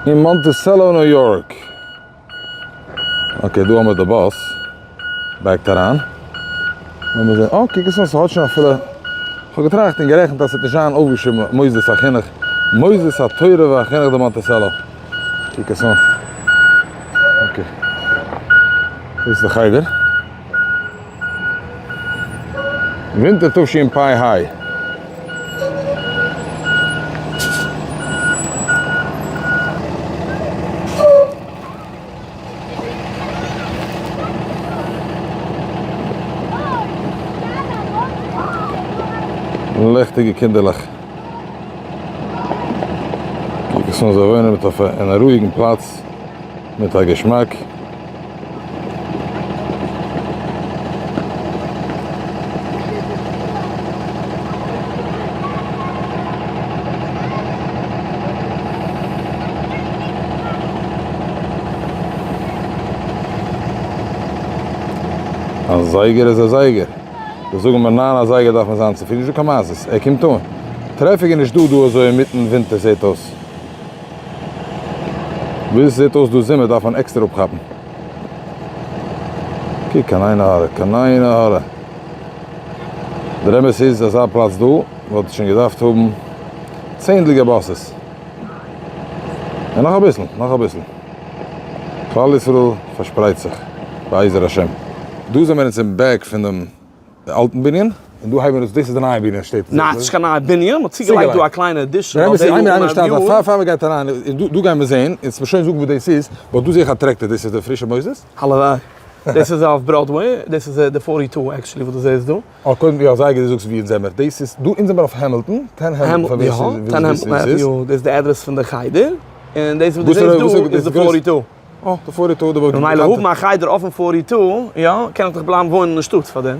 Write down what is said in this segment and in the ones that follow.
אין מאנטיסעלא ניו יארק. okay דא האמיר די באס back ט אריין. לאמיר זען, אה קוק עס אן ס'האט שוין אפילו, כ'האב געטראכט און גערעכנט אז ס'וועט נישט זיין אויפגעשריבן מוסדות החינוך, מוסדות התורה והחינוך דמאנטיסעלא. קוק עס אן. okay. דאס איז די חדר. ווינטער תשפ ה. לעכטיגע קינדערלעך. קוק עס אן זיי וואוינען מיט אויף אין א רואיגן פלאץ מיט א געשמאק. א זייגער איז א זייגער. זיי זאגן מיר ניין א זייגער דארף מען זיין צופרי, נישטא קיין מעשות, ער קומט אן. traffic איז נישט דא דא אזוי אינמיטן ווינטער זעט אויס. ווי עס זעט אויס דא זומער דארף מען עקסטער אפכאפן. קוק קיין עין הרע, קיין עין הרע. דער אמת איז אזא פלאץ דא וואלט שוין געדארפט האבן צענדליגע buses. און נאך אביסל, נאך אביסל. כלל ישראל פארשפרייט זיך בעזר השם. דא זעמיר אונז אין back פון דעם אלטן בנין, און דא הייבן מיר אונז, דאס איז די נייע בנין שטייט. ניין, ס'נישט קיין נייע בנין, מ'האט צוגעלייגט דא א קליינע addition. דער אמת איז, איינער איינער שטייט דא, פאר פאר מ'גייט אריין, און דא דא גייען מיר זעהן, און מ'שוין זאגן וואס דאס איז, but דא זעה איך א tractor, דאס איז די פרישע מוסדות? הלוואי. דאס איז אויף בראדוועי, דאס איז די forty two actually וואס דו זעהסט דא. אה, קודם יא, זייער גוט דו זאגסט ווי אונז זעמער, דאס איז, דא אונז זעמער אויף המילטאן, ten המילטאן פאר ווער ס'איז יא, ten המילטאן avenue, דאס איז די אדרעס פון די חדר, און דאס וואס דו זעהסט דא איז די forty two. אה, די forty two, די באקאנטע. ממילא האבן א חדר אויפן forty two, יא, קען איך דאך בלייבן וואוינען אין שטאט פאר דעם.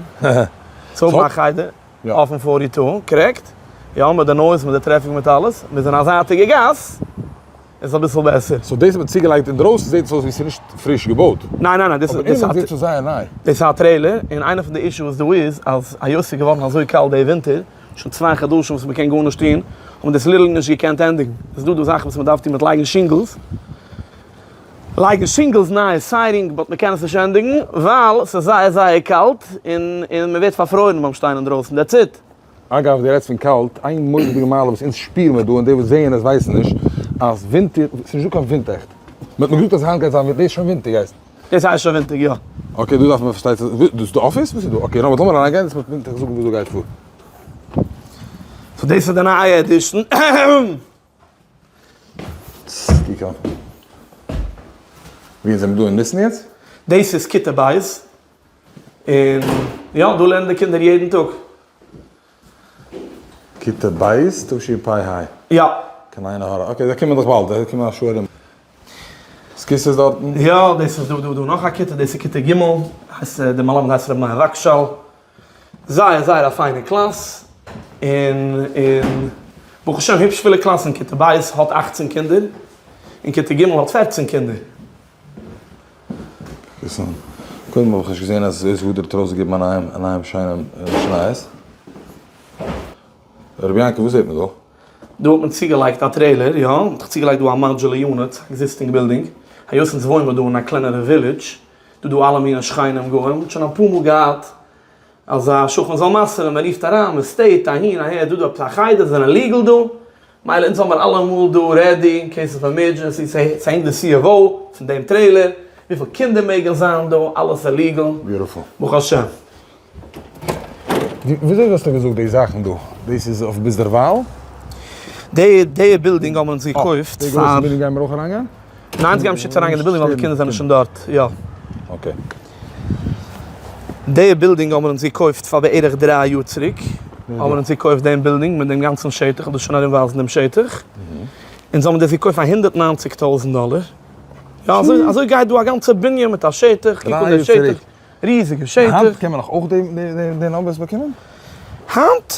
so האבן א חדר אויפן forty two, correct? יא, מיט די noise, מיט די traffic, מיט אלעס, מיר זענען א זייטיגע גאס, איז אביסל בעסער. so דאס האט מען צוגעלייגט אינדרויסן זעט עס אויס ווי ס'איז נישט פריש געבויט. ניין ניין ניין, דאס אבער אינעווייניג זעט עס זייער ניי. דאס איז א trailer, און איינע פון די issues דא איז אז היות ס'איז געווארן אזוי קאלט די ווינטער, שוין צוויי חדשים וואס מ'קען גארנישט טון, האט מען דאס literally נישט געקענט ענדיגן. ס'איז דא דא זאכן וואס מ'דארף טון מיט לייגן shingles, לייגן shingles נייע siding, but מ'קען עס נישט ענדיגן ווייל ס'איז זייער זייער קאלט און און מ'ווערט פארפרוירן ביים שטיין אינדרויסן, that's it. אגב, דו רעדסט פון קאלט, איין מורא'דיגע מעלה וואס אונז שפירן מיר דא און די וואס זעען עס ווייסן נישט, אז ווינטער, ס'איז נישטא קיין ווינט עכט. מ'האט מיר געזאגט אז היינט גייט זיין ווינט, דאס איז שוין ווינטער גייסט. דאס הייסט שוין ווינטער, יא. okay, דא דארף מען פארשטייט זיך, דאס איז די אפיס? וואס איז דא? okay, ראבערט לאמיר אריינגיין, דאס וועט פונקטליך זאגן וואס דא גייט פאר. so דאס איז די נייע addition. קוק אן. ווי זענען מיר דא אין ניסן יעצט? דאס איז כיתה בית, און יא, דא לערנען די קינדער יעדן טאג. כיתה בית תשפ ה? יא. קיין עין הרע. okay, זיי קומען דאך באלד, זיי קומען א שעה ארום. ס'כיתה איז דארטן? יא, דאס איז דא דא דא נאך א כיתה, דאס איז כיתה ג', הייסט די מלמד הייסט ר' מאיר וואגשאל. זייער זייער א פיינע קלאס, און און ברוך השם היפש פילע קלאסן, כיתה ב' האט אכצן קינדער, און כיתה ג' האט פערצן קינדער. קודם האב איך נישט געזען אז עס וואלט ארויסגעגעבן א נייעם א נייעם שיינעם משניות. רבי יעקב וואס זעט מען דא? דא האט מען צוגעלייגט א trailer, יא, מען האט דאך צוגעלייגט דא א modular unit, existing building, היות אונז וואוינען מיר דא אין א קלענערע village, דא דא אלע מיני שכנים גוים, מ'האט שוין אפאר מאל געהאט אז א שכן זאל מסר'ן, מען רופט אריין, מען stay ט אהין אהער, דא דא עפעס א חדר, זיי זענען legal דא, מילא אונז האמיר אלעמאל דא ready in case of emergency, ס'הענגט די C of O פון דעם trailer, וויפיל קינדער מעגן זיין דא, אלעס איז legal, ברוך השם. וויאזוי האסטו געזאגט די זאכן דא? דאס איז אויף ביזדערווייל? די די בילדינג האבן אונז געקויפט פאר. די גרויסע בילדינג גייען מיר אויך אריינגיין? ניין אונז גייען נישט יעצט אריינגיין אין די בילדינג ווייל די קינדער זענען שוין דארט, יא. okay. די בילדינג האבן אונז געקויפט פאר בערך דריי יאר צוריק, האבן אונז געקויפט דעם בילדינג מיט דעם גאנצן שטח, איך וועל דיר שוין ארומווייזן דעם שטח, אונז האבן דאס געקויפט פאר 190 טויזנט דאלער, יא אזוי אזוי גייט דא א גאנצע בנין מיט א שטח, קוק אן דעם שטח. ריזיגע שטח. היינט קען מען נאך אויך די numbers באקומען? היינט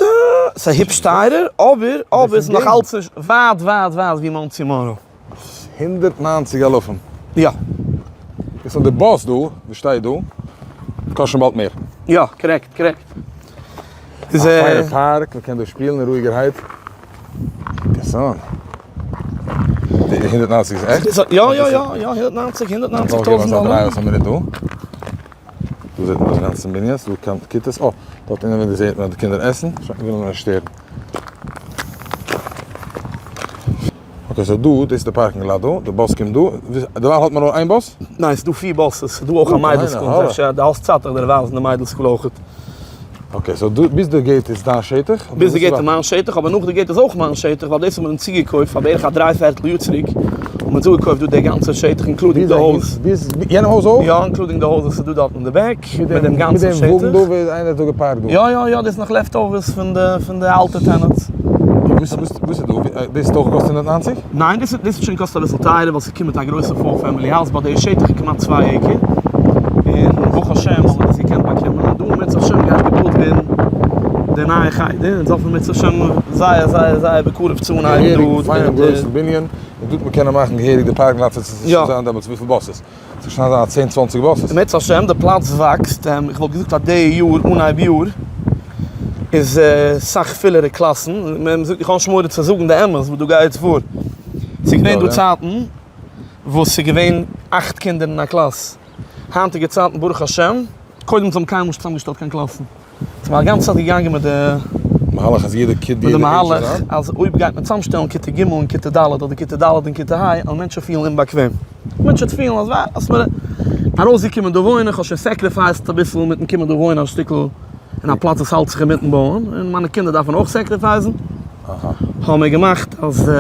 ס'איז היפש טייערער, אבער אבער ס'איז נאך אלץ נישט ווייט ווייט ווייט ווי מאנסי מאנרא. 190 אלפים? יא. איז די באס דא וואס שטייט דא קאסט שוין באלד מער. יא, correct correct. א פיינע פארק, מ'קען דא שפילן רואיגערהייט. אינטערעסאנט. די 190 איז עכט? יא יא יא יא 190 190 טויזנט דאלער. דא זעט מען דאס גאנצע בנין, ס'דא כיתות, אה, דארט אינעווייניג זעט מען די קינדער עסן, שוין וויל מען נישט שטערן. okay, so דא, דאס איז די parking lot דא, די באס קומט דא, דערווייל האט מען נאר איין באס? ניין, ס'דא פיר buses, ס'דא אויך א מיידל school, אפשר די האסט צייט איך דיר ווייזן די מיידל school אויכעט. okay, so דא ביז די gate איז דיין שטח? ביז די gate איז מיין שטח, אבער נאך די gate איז אויך מיין שטח, ווייל דאס האט מען אונז צוגעקויפט פאר בערך א דריי פערטל יאר צוריק, האט מען צוגעקויפט דא די גאנצע שטח including די הויז. ביז יענע הויז אויך? יא, including די הויז וואס איז דא דארט אין די back, מיט דעם גאנצן שטח. מיט דעם וואגן דא ווי איינער האט דא געפארקט דא? יא יא יא, דאס איז נאך leftovers פון די פון די אלטע tenants. וואס איז דא? דאס האט אויך געקאסט 190? ניין, דאס האט שוין געקאסט אביסל טייערער ווייל ס'קומט מיט א גרויסע four family house, but די שטח איז כמעט צוויי acre, און ברוך השם האט מען דאס געקענט באקומען, און דא אם ירצה השם גייט געבויט ווערן די נייע חדר, אונז האפן אם ירצה השם זייער זייער זייער בקרוב צו אנהייבן דא. געהעריג פיינעם גרויסן בנין, און דא וועט מען קענען מאכן געהעריג די parking lot, ס'וועט שוין זיין דעמאלטס וויפיל buses? ס'וועט שוין זיין א צען צוואנציג buses. אם ירצה השם די פלאץ וואקסט, איך וואלט געזאגט אז די יאר אנהייב יאר איז סאך פילערע קלאסן, מען זאגט איך האב נישט מורא צו זאגן די אמת וואס דא גייט פאר, ס'איז געווען דא צייטן וואס ס'איז געווען אכט קינדער אין א קלאס, היינטיגע צייטן ברוך השם, קודם זיי האבן קיינמאל נישט צוזאמגעשטעלט קיין קלאסן, זיי האבן א גאנצע צייט געגאנגען מיט די מהלך אז יעדע קינד מיט די מהלך אז אויב גייט מען צוזאמשטעלן כיתה ג' און כיתה ד' אדער כיתה ד' און כיתה ה' וועלן מענטשן פילן אומבאקוועם, מענטשן וועט פילן אז ווייסט מיר ארויסגעקומען דא וואוינען, איך האב שוין sacrificed אביסל מיטן קומען דא וואוינען א שטיקל אין א פלאץ וואס האלט זיך אינמיטן בויען, און מיינע קינדער דארפן אויך sacrifice ן. האבן מיר געמאכט אז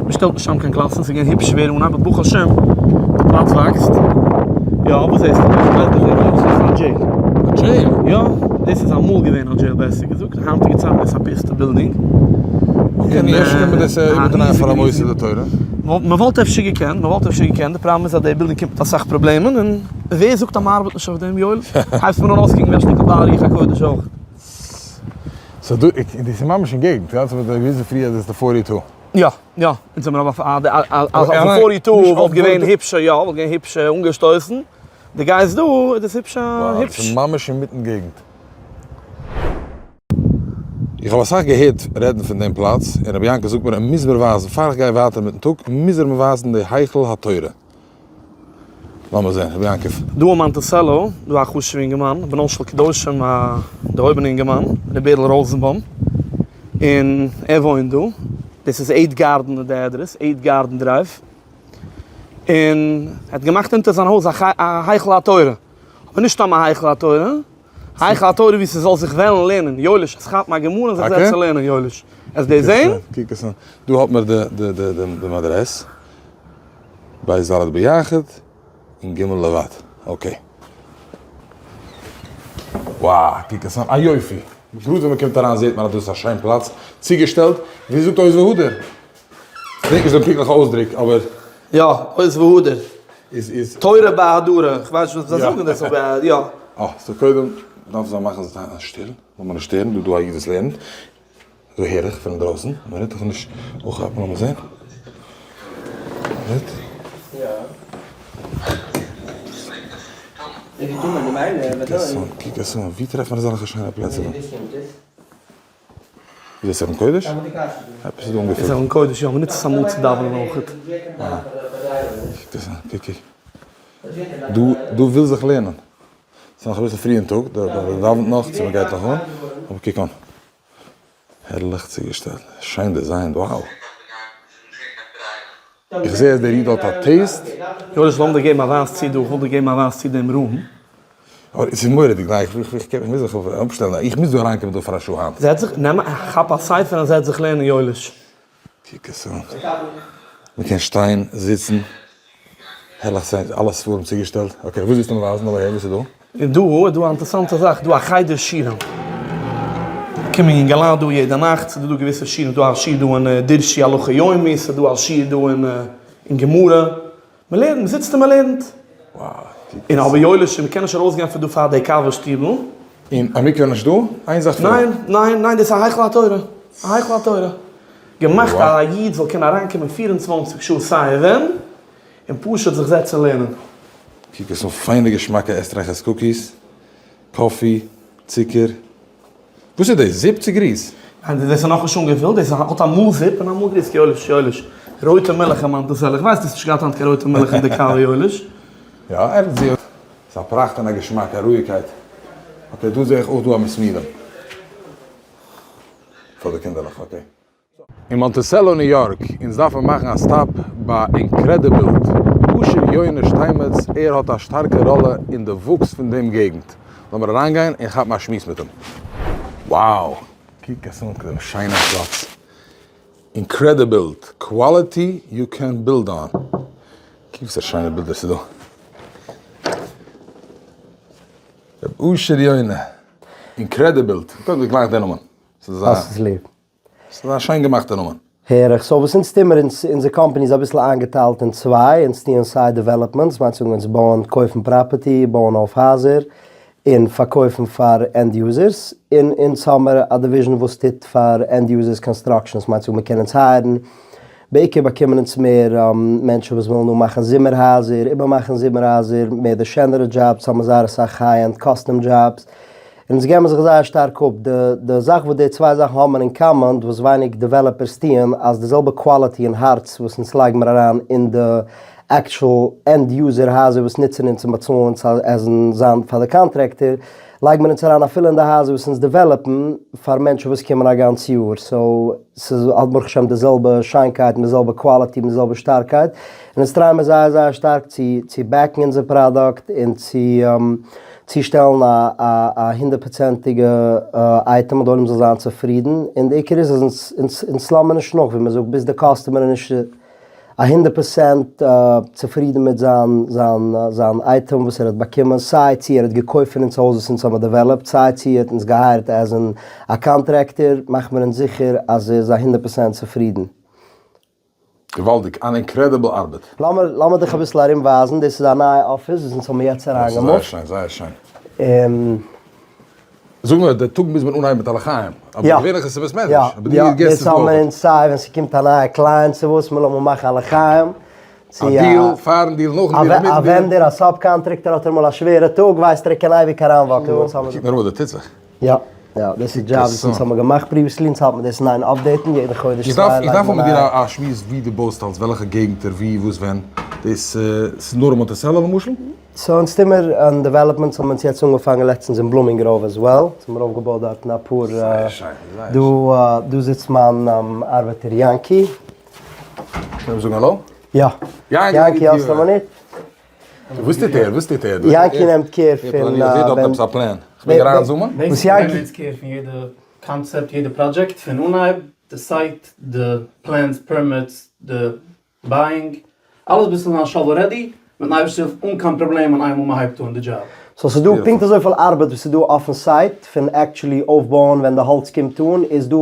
מען שטעלט נישט צאם קיין קלאסן, ס'איז געווען היפש שווער אנהייב, but ברוך השם די פלאץ וואקסט. יא, וואס זעסטו? דאס איז א jail. א jail? יא, דאס איז אמאל געווען א jail בעסער געזאגט, היינטיגע צייטן איז עס א פוסטע בילדינג. okay, נו אפשר קען מען דאס איבערדרייען פאר א מוסד התורה? מען וואלט אפשר געקענט, מען וואלט אפשר געקענט, די פראבלעם איז אז די בילדינג קומט מיט אסאך פראבלעמען, און ווער זאגט אז מען ארבעט נישט אויף דעם, יואל? הייבסט מיר אן אויסקוקן ווי א שטיקל בעל רוח הקודש אויך. so דא, דאס איז ממש אין געגנט, יא? ס'וואלט געוויזן פריער אז דאס איז די forty two. יא, יא, אונז זעמיר אבער אז אויפן forty two וואלט געווען היפש, יא, וואלט געווען היפש אנגעשטויסן, די גייסט דא איז דאס היפש היפש. ס'איז ממש אינמיטן געגנט. איך האב אסאך געהערט רעדן פון דעם פלאץ, און רבי יענקל זאגט מיר ער מוז מיר ווייזן, פאר איך גיי ווייטער מיטן טאג, מוז ער מיר ווייזן די היכל התורה. לאמיר זען, רבי יעקב. דא אין מאנטיסעלא, דא א חשוב'ע אינגערמאן, בנו של קדושים, א דערהויבענע אינגערמאן, ר' בערל ראזענבוים, און ער וואוינט דא, דאס איז eight Garden איז די אדרעס, eight Garden Drive, און ער האט געמאכט אונטער זיין הויז א היכל התורה, אבער נישט סתם א היכל התורה, היכל התורה ווי ס'זאל זיך וועלן לערנען, יואליש, עס כאפט מיין גמרא און זיך זעצן לערנען, יואליש, עס דאס זען? קוק עס אן, דא האט מיר דעם אדרעס. בית ד' ביחד און ג' לבד, okay. וואו, קוק עס אן, א יופי! גראד ווען מ'קומט אריין זעט מען אז דאס איז א שיין פלאץ, צוגעשטעלט, ווי זאגט עוז והדר? כ'דענק נישט דעם פונקטליכע אויסדרוק, אבער. יא, עוז והדר. איז איז. תורה בהדרה, כ'ווייס נישט וואס זיי זאגן דאס אבער יא. אה, so קודם דארף זיי מאכן זיך שטיל, לאמיר נישט שטערן, דא איז דא א איד וואס לערנט. אזוי הער איך פון אינדרויסן, מען רעדט דאך נישט אויך לאמיר זען. קוק עס אן, ווי טרעפט מען אזעלכע שיינע פלעצער דא? איז דאס ארון קודש? עפעס איז דא אנגעפילט. איז ארון קודש, יא, מען נוצט עס אמאל צו דאווענען אויכעט. קוק עס אן, קוק קוק. דא דא וויל זיך לערנען. ס'איז נאך אביסל פרי אין טאג, מען דאווענט נאך, צו מען גייט נאך אן, אבער קוק אן. הערליך צוגעשטעלט, שיין designed, wow! איך זעה אז דער איד האט א taste. יואליש לאמיר דיר געבן א ווייז צו דא, איך וויל דיר געבן א ווייז צו דעם room. אבער עס איז מורא'דיג, ניין איך איך מוז זיך אפשטעלן, איך מוז דא אריינקומען דא פאר א שעה היינט. זעץ זיך, נעם א, כאפ א ספר און זעץ זיך לערנען יואליש. קוק עס אן. מען קען שטיין, זיצן, הערליך שיין, אלע ספרים צוגעשטעלט. okay, וואס ווילסטו מיר ווייזן? לאמיר הערן וואס איז דא. און דא איז דא א אינטערעסאנטע זאך, דא א חדר שיעורים. קומען יונגעלייט דא יעדע נאכט, ס'איז דא דא געוויסע שיעורים, ס'איז דא א שיעור דא אין דרשי הלכה יומי, ס'איז דא א שיעור דא אין גמרא. מען לערנט, מען זיצט און מען לערנט. און אבער יואליש, מען קען נישט ארויסגיין פון דא פאר די קאווע שטיבל. און א מקווה נישט דא? איין זאך ניין, ניין, ניין, דאס איז א היכל התורה. א היכל התורה. געמאכט אז א איד זאל קענען אריינקומען 24 שעה סיי ווען, און פשוט זיך זעצן לערנען. קוק עס אן, פיינע געשמאקע עסטרייכערס cookies, coffee, צוקער. וואס איז דאס? זופ צו גריס? ניין, דאס איז נאכנישט אנגעפילט, דאס האט אמאל זופ און אמאל גריס, יואליש, יואליש. רויטע מילך אין מאנטיסעלא, איך ווייס דו האסט נישט געהאט היינט קיין רויטע מילך אין די קאווע יואליש. יא, ער זי. ס'איז א פראכט און א געשמאק, א רואיגקייט. okay, דא זעה איך אויך דא א מסמירים. פאר די קינדערלעך, okay. אין מאנטיסעלא ניו יארק, אונז דארפן מאכן א stop ביי אינקרעדיבילד, אשר יונה שטיינמעץ, ער האט א שטארקע ראלע אין די וואוקס פון דעם געגנט, לאמיר אריינגיין און כאפן א שמועס מיט אים. Wow! קוק עס אן דעם שיינעם פלאץ. אינקרעדיבילד, quality you can build on. קוק וואס א שיינע בילדער ס'איז דא. ר' אשר יונה, אינקרעדיבילד, קודם גלייך דער נאמען. ס'איז א. האסט עס ליב. ס'איז א שיין געמאכטע נאמען. הער איך. so וואס אונז טוהן מיר, אונז אונזער קאמפאני איז אביסל איינגעטיילט אין צוויי, אונז טוען סיי developments, מיינט זאגן אונז בויען, קויפן property, בויען אויף הייזער, און פארקויפן פאר end users, און אונז האמער א division וואס טוט פאר end users constructions, מיינט זאגן מ'קען אונז hire ן, בעיקר באקומען אונז מער מענטשן וואס ווילן דא מאכן זומער הייזער, איבערמאכן זומער הייזער, מער די שענערע jobs, האמער זייער אסאך high end custom jobs, אונז געבן זיך זייער שטארק אפ. די די זאך וואס די צוויי זאכן האבן אין common, וואס ווייניג developers טוען, אז די זעלבע quality און הארץ וואס אונז לייגן מיר אריין אין די actual end user הייזער וואס נוצן אונז און באצאלן אונז as in זיין פאר די contractor, לייגן מיר אונז אריין אפילו אין די הייזער וואס אונז develop ן פאר מענטשן וואס קומען א גאנץ יאר. so ס'איז האט ברוך השם די זעלבע שיינקייט און די זעלבע quality און די זעלבע שטארקייט. און אונז try ען מיר זייער זייער שטארק צו צו back ן אונזער פראדוקט און צו צושטעלן א א א הונדערט פראצענטיגע אייטעם אז די עולם זאל זיין צופרידן, און די עיקר איז אז אונז אונז אונז לאזן מיר נישט נאך ווי מען זאגט ביז די customer איז נישט א הונדערט פראצענט צופרידן מיט זיין זיין זיין אייטעם וואס ער האט באקומען, סיי צו ער האט געקויפט פון אונז א הויז וואס אונז האבן developed, סיי צו ער האט אונז גע hire ט as in א contractor, מאכט מיר אונז זיכער אז ער איז א הונדערט פראצענט צופרידן. געוואלדיג, אן incredible ארבעט. לאמיר לאמיר דיך אביסל ארום ווייזן, דאס איז א נייע אפיס וואס אונז האבן יעצט אריין געמופט. זייער שיין, זייער שיין. און. זאג נאר, די טאג מוז מען אנהייבן מיט א לחיים, אבער געווענליך איז עס בית מדרש, אבער די געסט איז דאס האבן מיר אונז סיי ווען ס'קומט א נייע client צו וואס מ'לאמיר מאכן א לחיים, צו א deal, פארן deal, נאכן deal, אינמיטן deal. א vendor, א subcontractor האט אמאל א שווערע טאג, ווייסט ער ער קען אייביג אריין walk ן. קוק נאר וואס דא טוט זיך. יא יא, דאס איז דזשאבס וואס אונז האבן געמאכט previously, אונז האלט מיר דאס אין איין update ן יעדע חודש איך דארף איך דארף האבן מיט דיר א שמועס ווי דו בויסט אלס, וועלכע געגנטער, ווי, וואס, ווען, דאס ס'איז נאר אין מאנטיסעלא למשל? so אונז טוהן מיר אין developments האבן אונז יעצט אנגעפאנגען לעצטענס אין בלומינג גראוו as well, אונז האבן אויפגעבויט דארטן אפאר, זייער שיין, זייער דא שיין. דא זיצט מיין ארבעטער יענקי. קען מען זאגן האלא? יא. יענקי האסט א מינוט? וואס טוט ער? וואס טוט ער? יענקי נעמט care פון. ער זעט דארט עפעס א plan. כ'מעג אריין zoom ען? וואס יענקי. נעמט care פון יעדע קאנצעפט, יעדע פראדזשעקט, פון אנהייב, די site, די plans, permits, די buying, אלעס ביז ס'זאל זיין shovel ready, מיטן אייבערשטנ'ס הילף אן קיין פראבלעמען איינמאל מ'הייבט אן די דזשאב. so ס'איז דא פונקט אזויפיל ארבעט וואס איז דא אויפן site פון actually אויפבויען ווען די האלץ קומט אן איז דא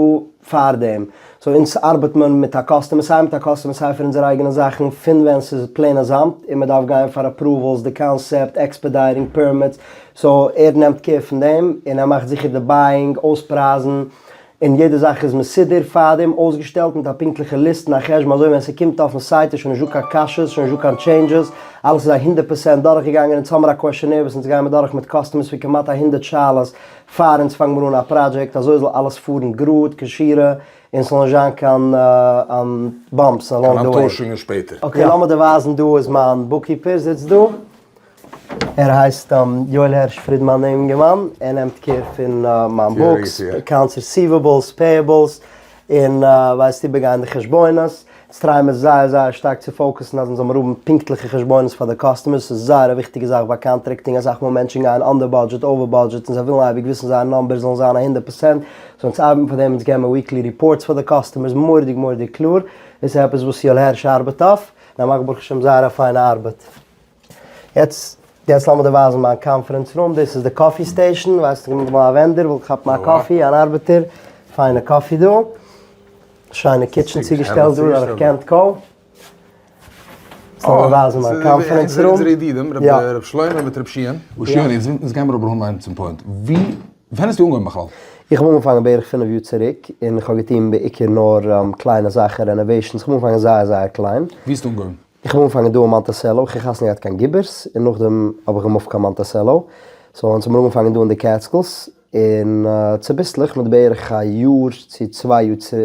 פארדעם. so אונז ארבעט מען מיט א customer סיי מיט א customer סיי פאר אונזערע אייגענע זאכן פון ווען ס'איז פלעינע זאמד און מ'דארף גיין פאר approvals די concept expediting permits so ער נעמט care פון דעם און ער מאכט זיכער די buying אויספרייזן און יעדע זאך איז מסודר פארדעם אויסגעשטעלט מיט א פונקטליכע ליסט און א חשבון אזוי ווען ס'קומט אויפן site איז שוין נישטא קיין קשיות שוין נישטא קיין changes אלעס איז א הונדערט פערסענט דורכגעגאנגען אונז האמער א questionnaire וואס אונז גיימער דורך מיט customers פון כמעט א הונדערט שאלות פאר אונז פאנג מיר אן א פראדזשעקט אזוי זאל אלעס פארן גראד כשורה און ס'זאל נישט זיין קיין bumps along קיין the way. אנטוישונגען שפעטער. okay לאמיר דיר ווייזן דא איז מיין bookkeeper זיצט דא ער הייסט יואל הערש פרידמאן דעם אינגערמאן ער נעמט care פון מיין books accounts receivables payables און ווייסט איבערגיין די חשבונות, אונז try ען מיר זייער זייער שטארק צו focus ן אז אונז זאל מיר האבן פונקטליכע חשבונות פאר די customers, ס'איז זייער א וויכטיגע זאך ביי contracting, אסאך מאל מענטשן גייען under budget over budget און זיי ווילן אייביג וויסן זייער numbers זאלן זיין א הונדערט פערסענט, so אונז ארבעטן פאר דעם, אונז געבן מיר weekly reports פאר די customers מורא'דיג מורא'דיג קלאר, דאס איז עפעס וואס יואל הערש ארבעט אויף, און ער מאכט ברוך השם זייער א פיינע ארבעט. יעצט יעצט לאמיר דיר ווייזן מיין conference room, דאס איז די coffee station, ווייסט איך בין אמאל א vendor וויל כאפן א coffee, אן ארבעטער, פיינע coffee דא, שיינע kitchen צוגעשטעלט דא דורך קענט קאו. יעצט לאמיר ווייזן מיין conference room. אונזערע ידידים ר' שלמה מיט ר' שיען. ר' שיען אונז גיימיר אבער אנהייבן צום point, ווי ווען האסטו אנגעהויבן בכלל? איך האב אנגעפאנגען בערך פינף יאר צוריק, און איך האב געטון בעיקר נאר קליינע זאכן, renovations, איך האב אנגעפאנגען זייער זייער קליין. ווי האסטו אנגעהויבן? איך האב אנגעפאנגען דא אין מאנטיסעלא, איך האב חתונה געהאט קיין גיבערס, און נאכדעם האב איך געמופט קיין מאנטיסעלא, so אונז האבן אנגעפאנגען דא אין די קעטסקילס. און צוביסלעך מיט בערך א יאר צו צוויי יאר צו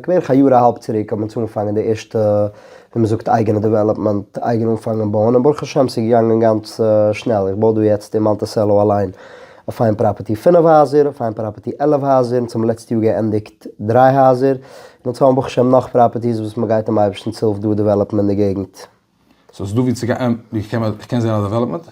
בערך א יאר א האלב צוריק האבן אונז אנגעפאנגען די ערשטע ווי מען זאגט אייגענע development, אייגענע אנפאנגען בויען, און ברוך השם ס'איז געגאנגען גאנץ שנעל, איך בוי דא יעצט אין מאנטיסעלא אליין אויף איין property פינף הייזער, אויף איין property 11 הייזער, אונז האבן לעצטע יאר געענדיגט דריי הייזער, און אונז האבן ברוך השם נאך properties וואס מען גייט דעם אייבערשטנ'ס הילף דא develop ן אין די געגנט. סאו ס'איז דא ווי צו גיין, ווי קען מען, כ'קען זען א development?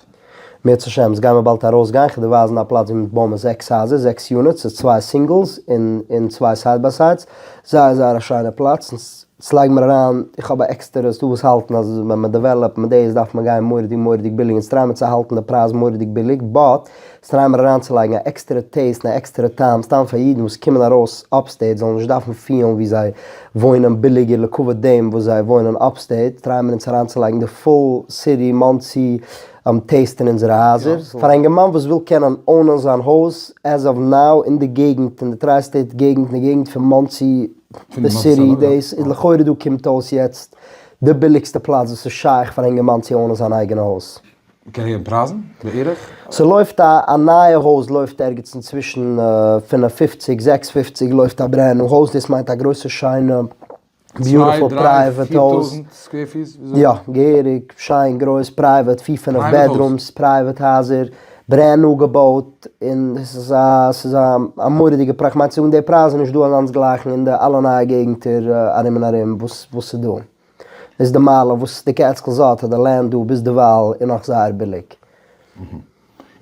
מערצעשעם, ס'גייען מיר באלד ארויסגיין, כ'וועל דיר ווייזן א פלאץ ווי מיר בויען זעקס הייזער, זעקס units, ס'איז צוויי singles און און צוויי side by sides, זייער זייער א שיינע פלאץ, און ס'לייגן מיר אריין, איך האב א עקסטערע, ס'דא וואס האלטן אז ווען מען develop ט מיט דאס דארף מען גיין מורא'דיג מורא'דיג ביליג, אונז try ען מיר צו האלטן די פרייז מורא'דיג ביליג, but טריי מיר אריינצולייגן א עקסטערע taste און א עקסטערע טעם סתם פאר אידן וואס קומען ארויס upstate זאלן נישט דארפן פילן ווי זיי וואוינען ביליגער לכבוד דעם וואס זיי וואוינען upstate, טריי מיר אונז אריינצולייגן די full city מאנסי taste אין אונזערע הייזער. פאר א אינגערמאן וואס וויל קענען own ען זיין הויז as of now אין די געגנט אין די tri state געגנט אין די געגנט פון מאנסי די city דאס איז לכאורה דא קומט אויס יעצט די ביליגסטע פלאץ וואס איז שייך פאר א אינגערמאן צו own ען זיין אייגענע הויז. מ'קען הערן פרייזן בערך? ס'לויפט א א נייע הויז לויפט ערגעץ אין צווישן 55 650 לויפט א brand new הויז דאס מיינט א גרויסע שיינע beautiful private הויז. יא געהעריג שיין גרויס private פיר פינף bedrooms private הייזער brand new געבויט און ס'איז א ס'איז א מורא'דיגע פרייז כ'מיין צו זאגן די פרייז איז נישט דא אזאנס גלייכן אין די אלע נייע געגנטער ארום און ארום וואס וואס ס'איז דא. איז די מעלה וואס די Catskills האט אז די land דא ביז דערווייל איז נאך זייער ביליג.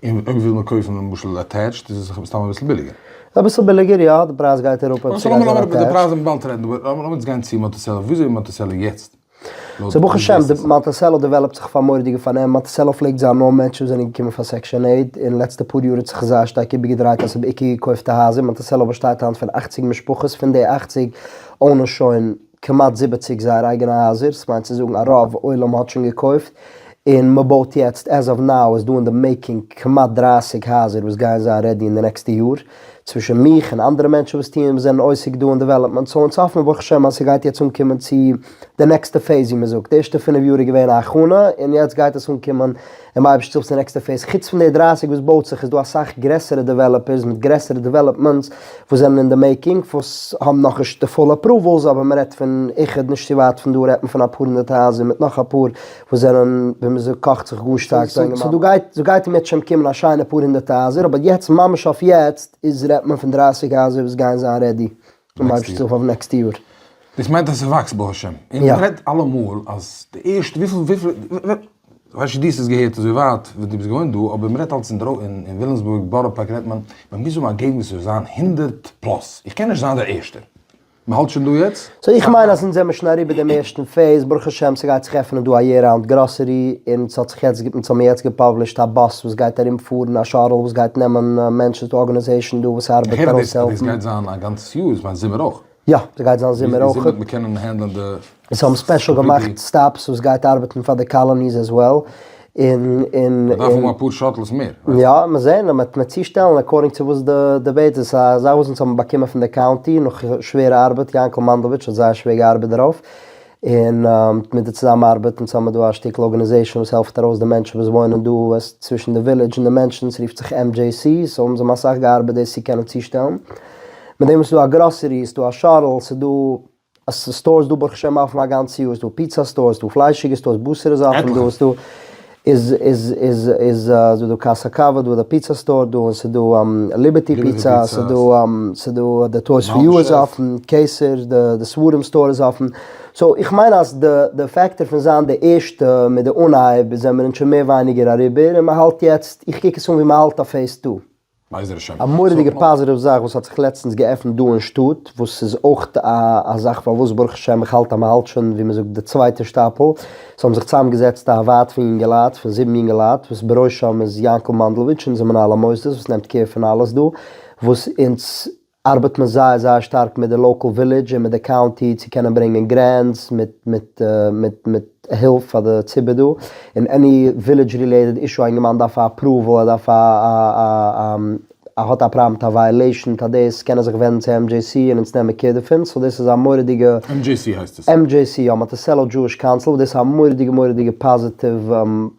און אויב וויל מען קויפן למשל attached איז עס מסתם אביסל ביליגער. אביסל ביליגער יא, די פרייז גייט אראפ אויב ס'גייט זיין attached. די פרייז וועט מען באלד רעדן אבער לאמיר אונז גיין צו מאנטיסעלא, וויאזוי איז מאנטיסעלא יעצט? סאו ברוך השם די מאנטיסעלא develop ט זיך אויף א מורא'דיגע פארנעם, מאנטיסעלא פלעגט זיין נאר מענטשן וואס זענען געקומען פאר Section 8, אין לעצטע פאר יאר האט זיך זייער שטארק איבערגעדרייט אז ס'איז בעיקר געקויפטע הייזער, מאנטיסעלא באשטייט היינט פון 80 משפחות, פון די 80 own ען שוין כמעט 70 זייער אייגענע הייזער, ס'מיינט צו זאגן א רוב עולם האט שוין געקויפט, און מ'בויט יעצט, as of now איז דא אין די making כמעט 30 הייזער וואס גייען זיין ready אין די נעקסטע יאר, צווישן מיך און אנדערע מענטשן וואס טוען וואס זענען עוסק דא אין development, so אונז האפן מיר ברוך השם אז ס'גייט יעצט אנקומען צו די נעקסטע phase ווי מ'זאגט, די ערשטע פינף יאר איז געווען א הכנה און יעצט גייט עס אנקומען און אייבערשטער זאל צו די נעקסטע phase, חוץ פון די 30 וואס בויט זיך איז דא אסאך גרעסערע developers מיט גרעסערע developments וואס זענען אין די making וואס האבן נאכנישט די full approvals אבער מען רעדט פון איחוד נישט צו ווייט פון דא רעדט מען פון אפאר הונדערט הייזער מיט נאך אפאר וואס זענען ווי מען זאגט קאכט זיך גאר שטארק so דא גייט דא גייט אם ירצה השם קומען א שיינע פאר הונדערט הייזער אבער יעצט ממש אויף יעצט איז רעדט מען פון 30 הייזער וואס גייען זיין ready און אייבערשטער זאל האבן next יאר. דאס מיינט אז ס'וואקסט ברוך השם. און יא. מ'רעדט אלעמאל אז די ערשטע וויפיל וויפיל כ'ווייס נישט דו האסט עס געהערט אזוי ווייט ווען דו ביסט געוואוינט דא אבער מ'רעדט אלץ אין אין וויליאמסבורג בארא פארק רעדט מען מ'מוז האבן א געגנט וואס זאל זיין 100 plus איך קען נישט זיין דער ערשטער. מ'האלט שוין דא יעצט? so איך מיין אז אונז זעמיר שוין אריבער דעם ערשטן phase, ברוך השם ס'גייט זיך עפענען דא א year round grocery, און ס'האט זיך יעצט, אונז האבן יעצט גע publish ט א באס וואס גייט ארום פארן, א shuttle וואס גייט נעמען מענטשן, ס'דא organization דא וואס ארבעט איך הער אז ארויסהעלפן. דאס גייט זיין א גאנץ יאר, איך מיין זומער אויך. יא, ס'גייט זיין זומער אויך. זומער וועט מען קענען handle ען די. אונז האבן special געמאכט stops וואס גייט ארבעטן פאר די colonies as well, און און. מ'דארף האבן אפאר shuttles מער. יא, מיר זעהן, מען וועט צושטעלן according צו וואס די debate איז, ס'איז א זאך וואס אונז האבן באקומען פון די county נאך שווערע ארבעט, יענקל מאנדלאוויטש האט זייער שווער געארבעט דערויף, און מיט די צוזאמארבעט, אונז האבן דא א שטיקל organization וואס העלפט ארויס די מענטשן וואס וואוינען דא, עס צווישן די ווילעדזש און די מענטשן, ס'רופט זיך MJC, so האבן זיי אסאך געארבעט דאס צו קענען צושטעלן. מיט דעם איז דא א גראסערי, ס'איז דא א shuttle, ס'איז דא stores דא ברוך השם אפן א גאנץ יאר, ס'דא פיצא stores, ס'דא פליישיגע stores, בשר איז אפן דא, ס'דא איז איז איז איז ס'דא דא קאסא קאווע דא די פיצא store דא, און ס'דא ליבערטי פיצא, ס'דא ס'דא די Toys for You איז אפן, קעיסער, די די ספרים store איז אפן, so איך מיין אז די די factor פון זיין די ערשטע מיט די אנהייב זעמיר אונז שוין מער ווייניגער אריבער, און מ'האלט יעצט, איך קוק עס אן ווי מ'האלט אויף phase two. בעזר השם. א מורא'דיגע פאזיטיוו זאך וואס האט זיך לעצטנס געעפנט דא אין שטאט, וואס איז אויך א זאך פארוואס ברוך השם איך האלט אז מ'האלט שוין ווי מ'זאגט די צווייטע שטאפל, ס'האבן זיך צוזאמגעזעצט א ועד פון יונגעלייט, פון זיבן יונגעלייט, וואס בראשם איז יענקל מאנדלאוויטש אונזער מנהל המוסדות וואס נעמט care פון אלעס דא, וואס אונז ארבעט מען זייער זייער שטארק מיט די local ווילעדזש און מיט די county צו קענען ברענגען grants מיט מיט מיט מיט הילף פאר די ציבור דא, און any village related issue א אינגערמאן דארף א approval ער דארף א א א. האט א פראבלעם מיט א violation מיט א דאס קען ער זיך ווענדן צו MJC און אונז נעמען קעיר דערפון, so דאס איז א מורא'דיגע. MJC הייסט עס? MJC יא, Monticello Jewish Council, וואס דאס איז א מורא'דיגע מורא'דיגע פאזיטיוו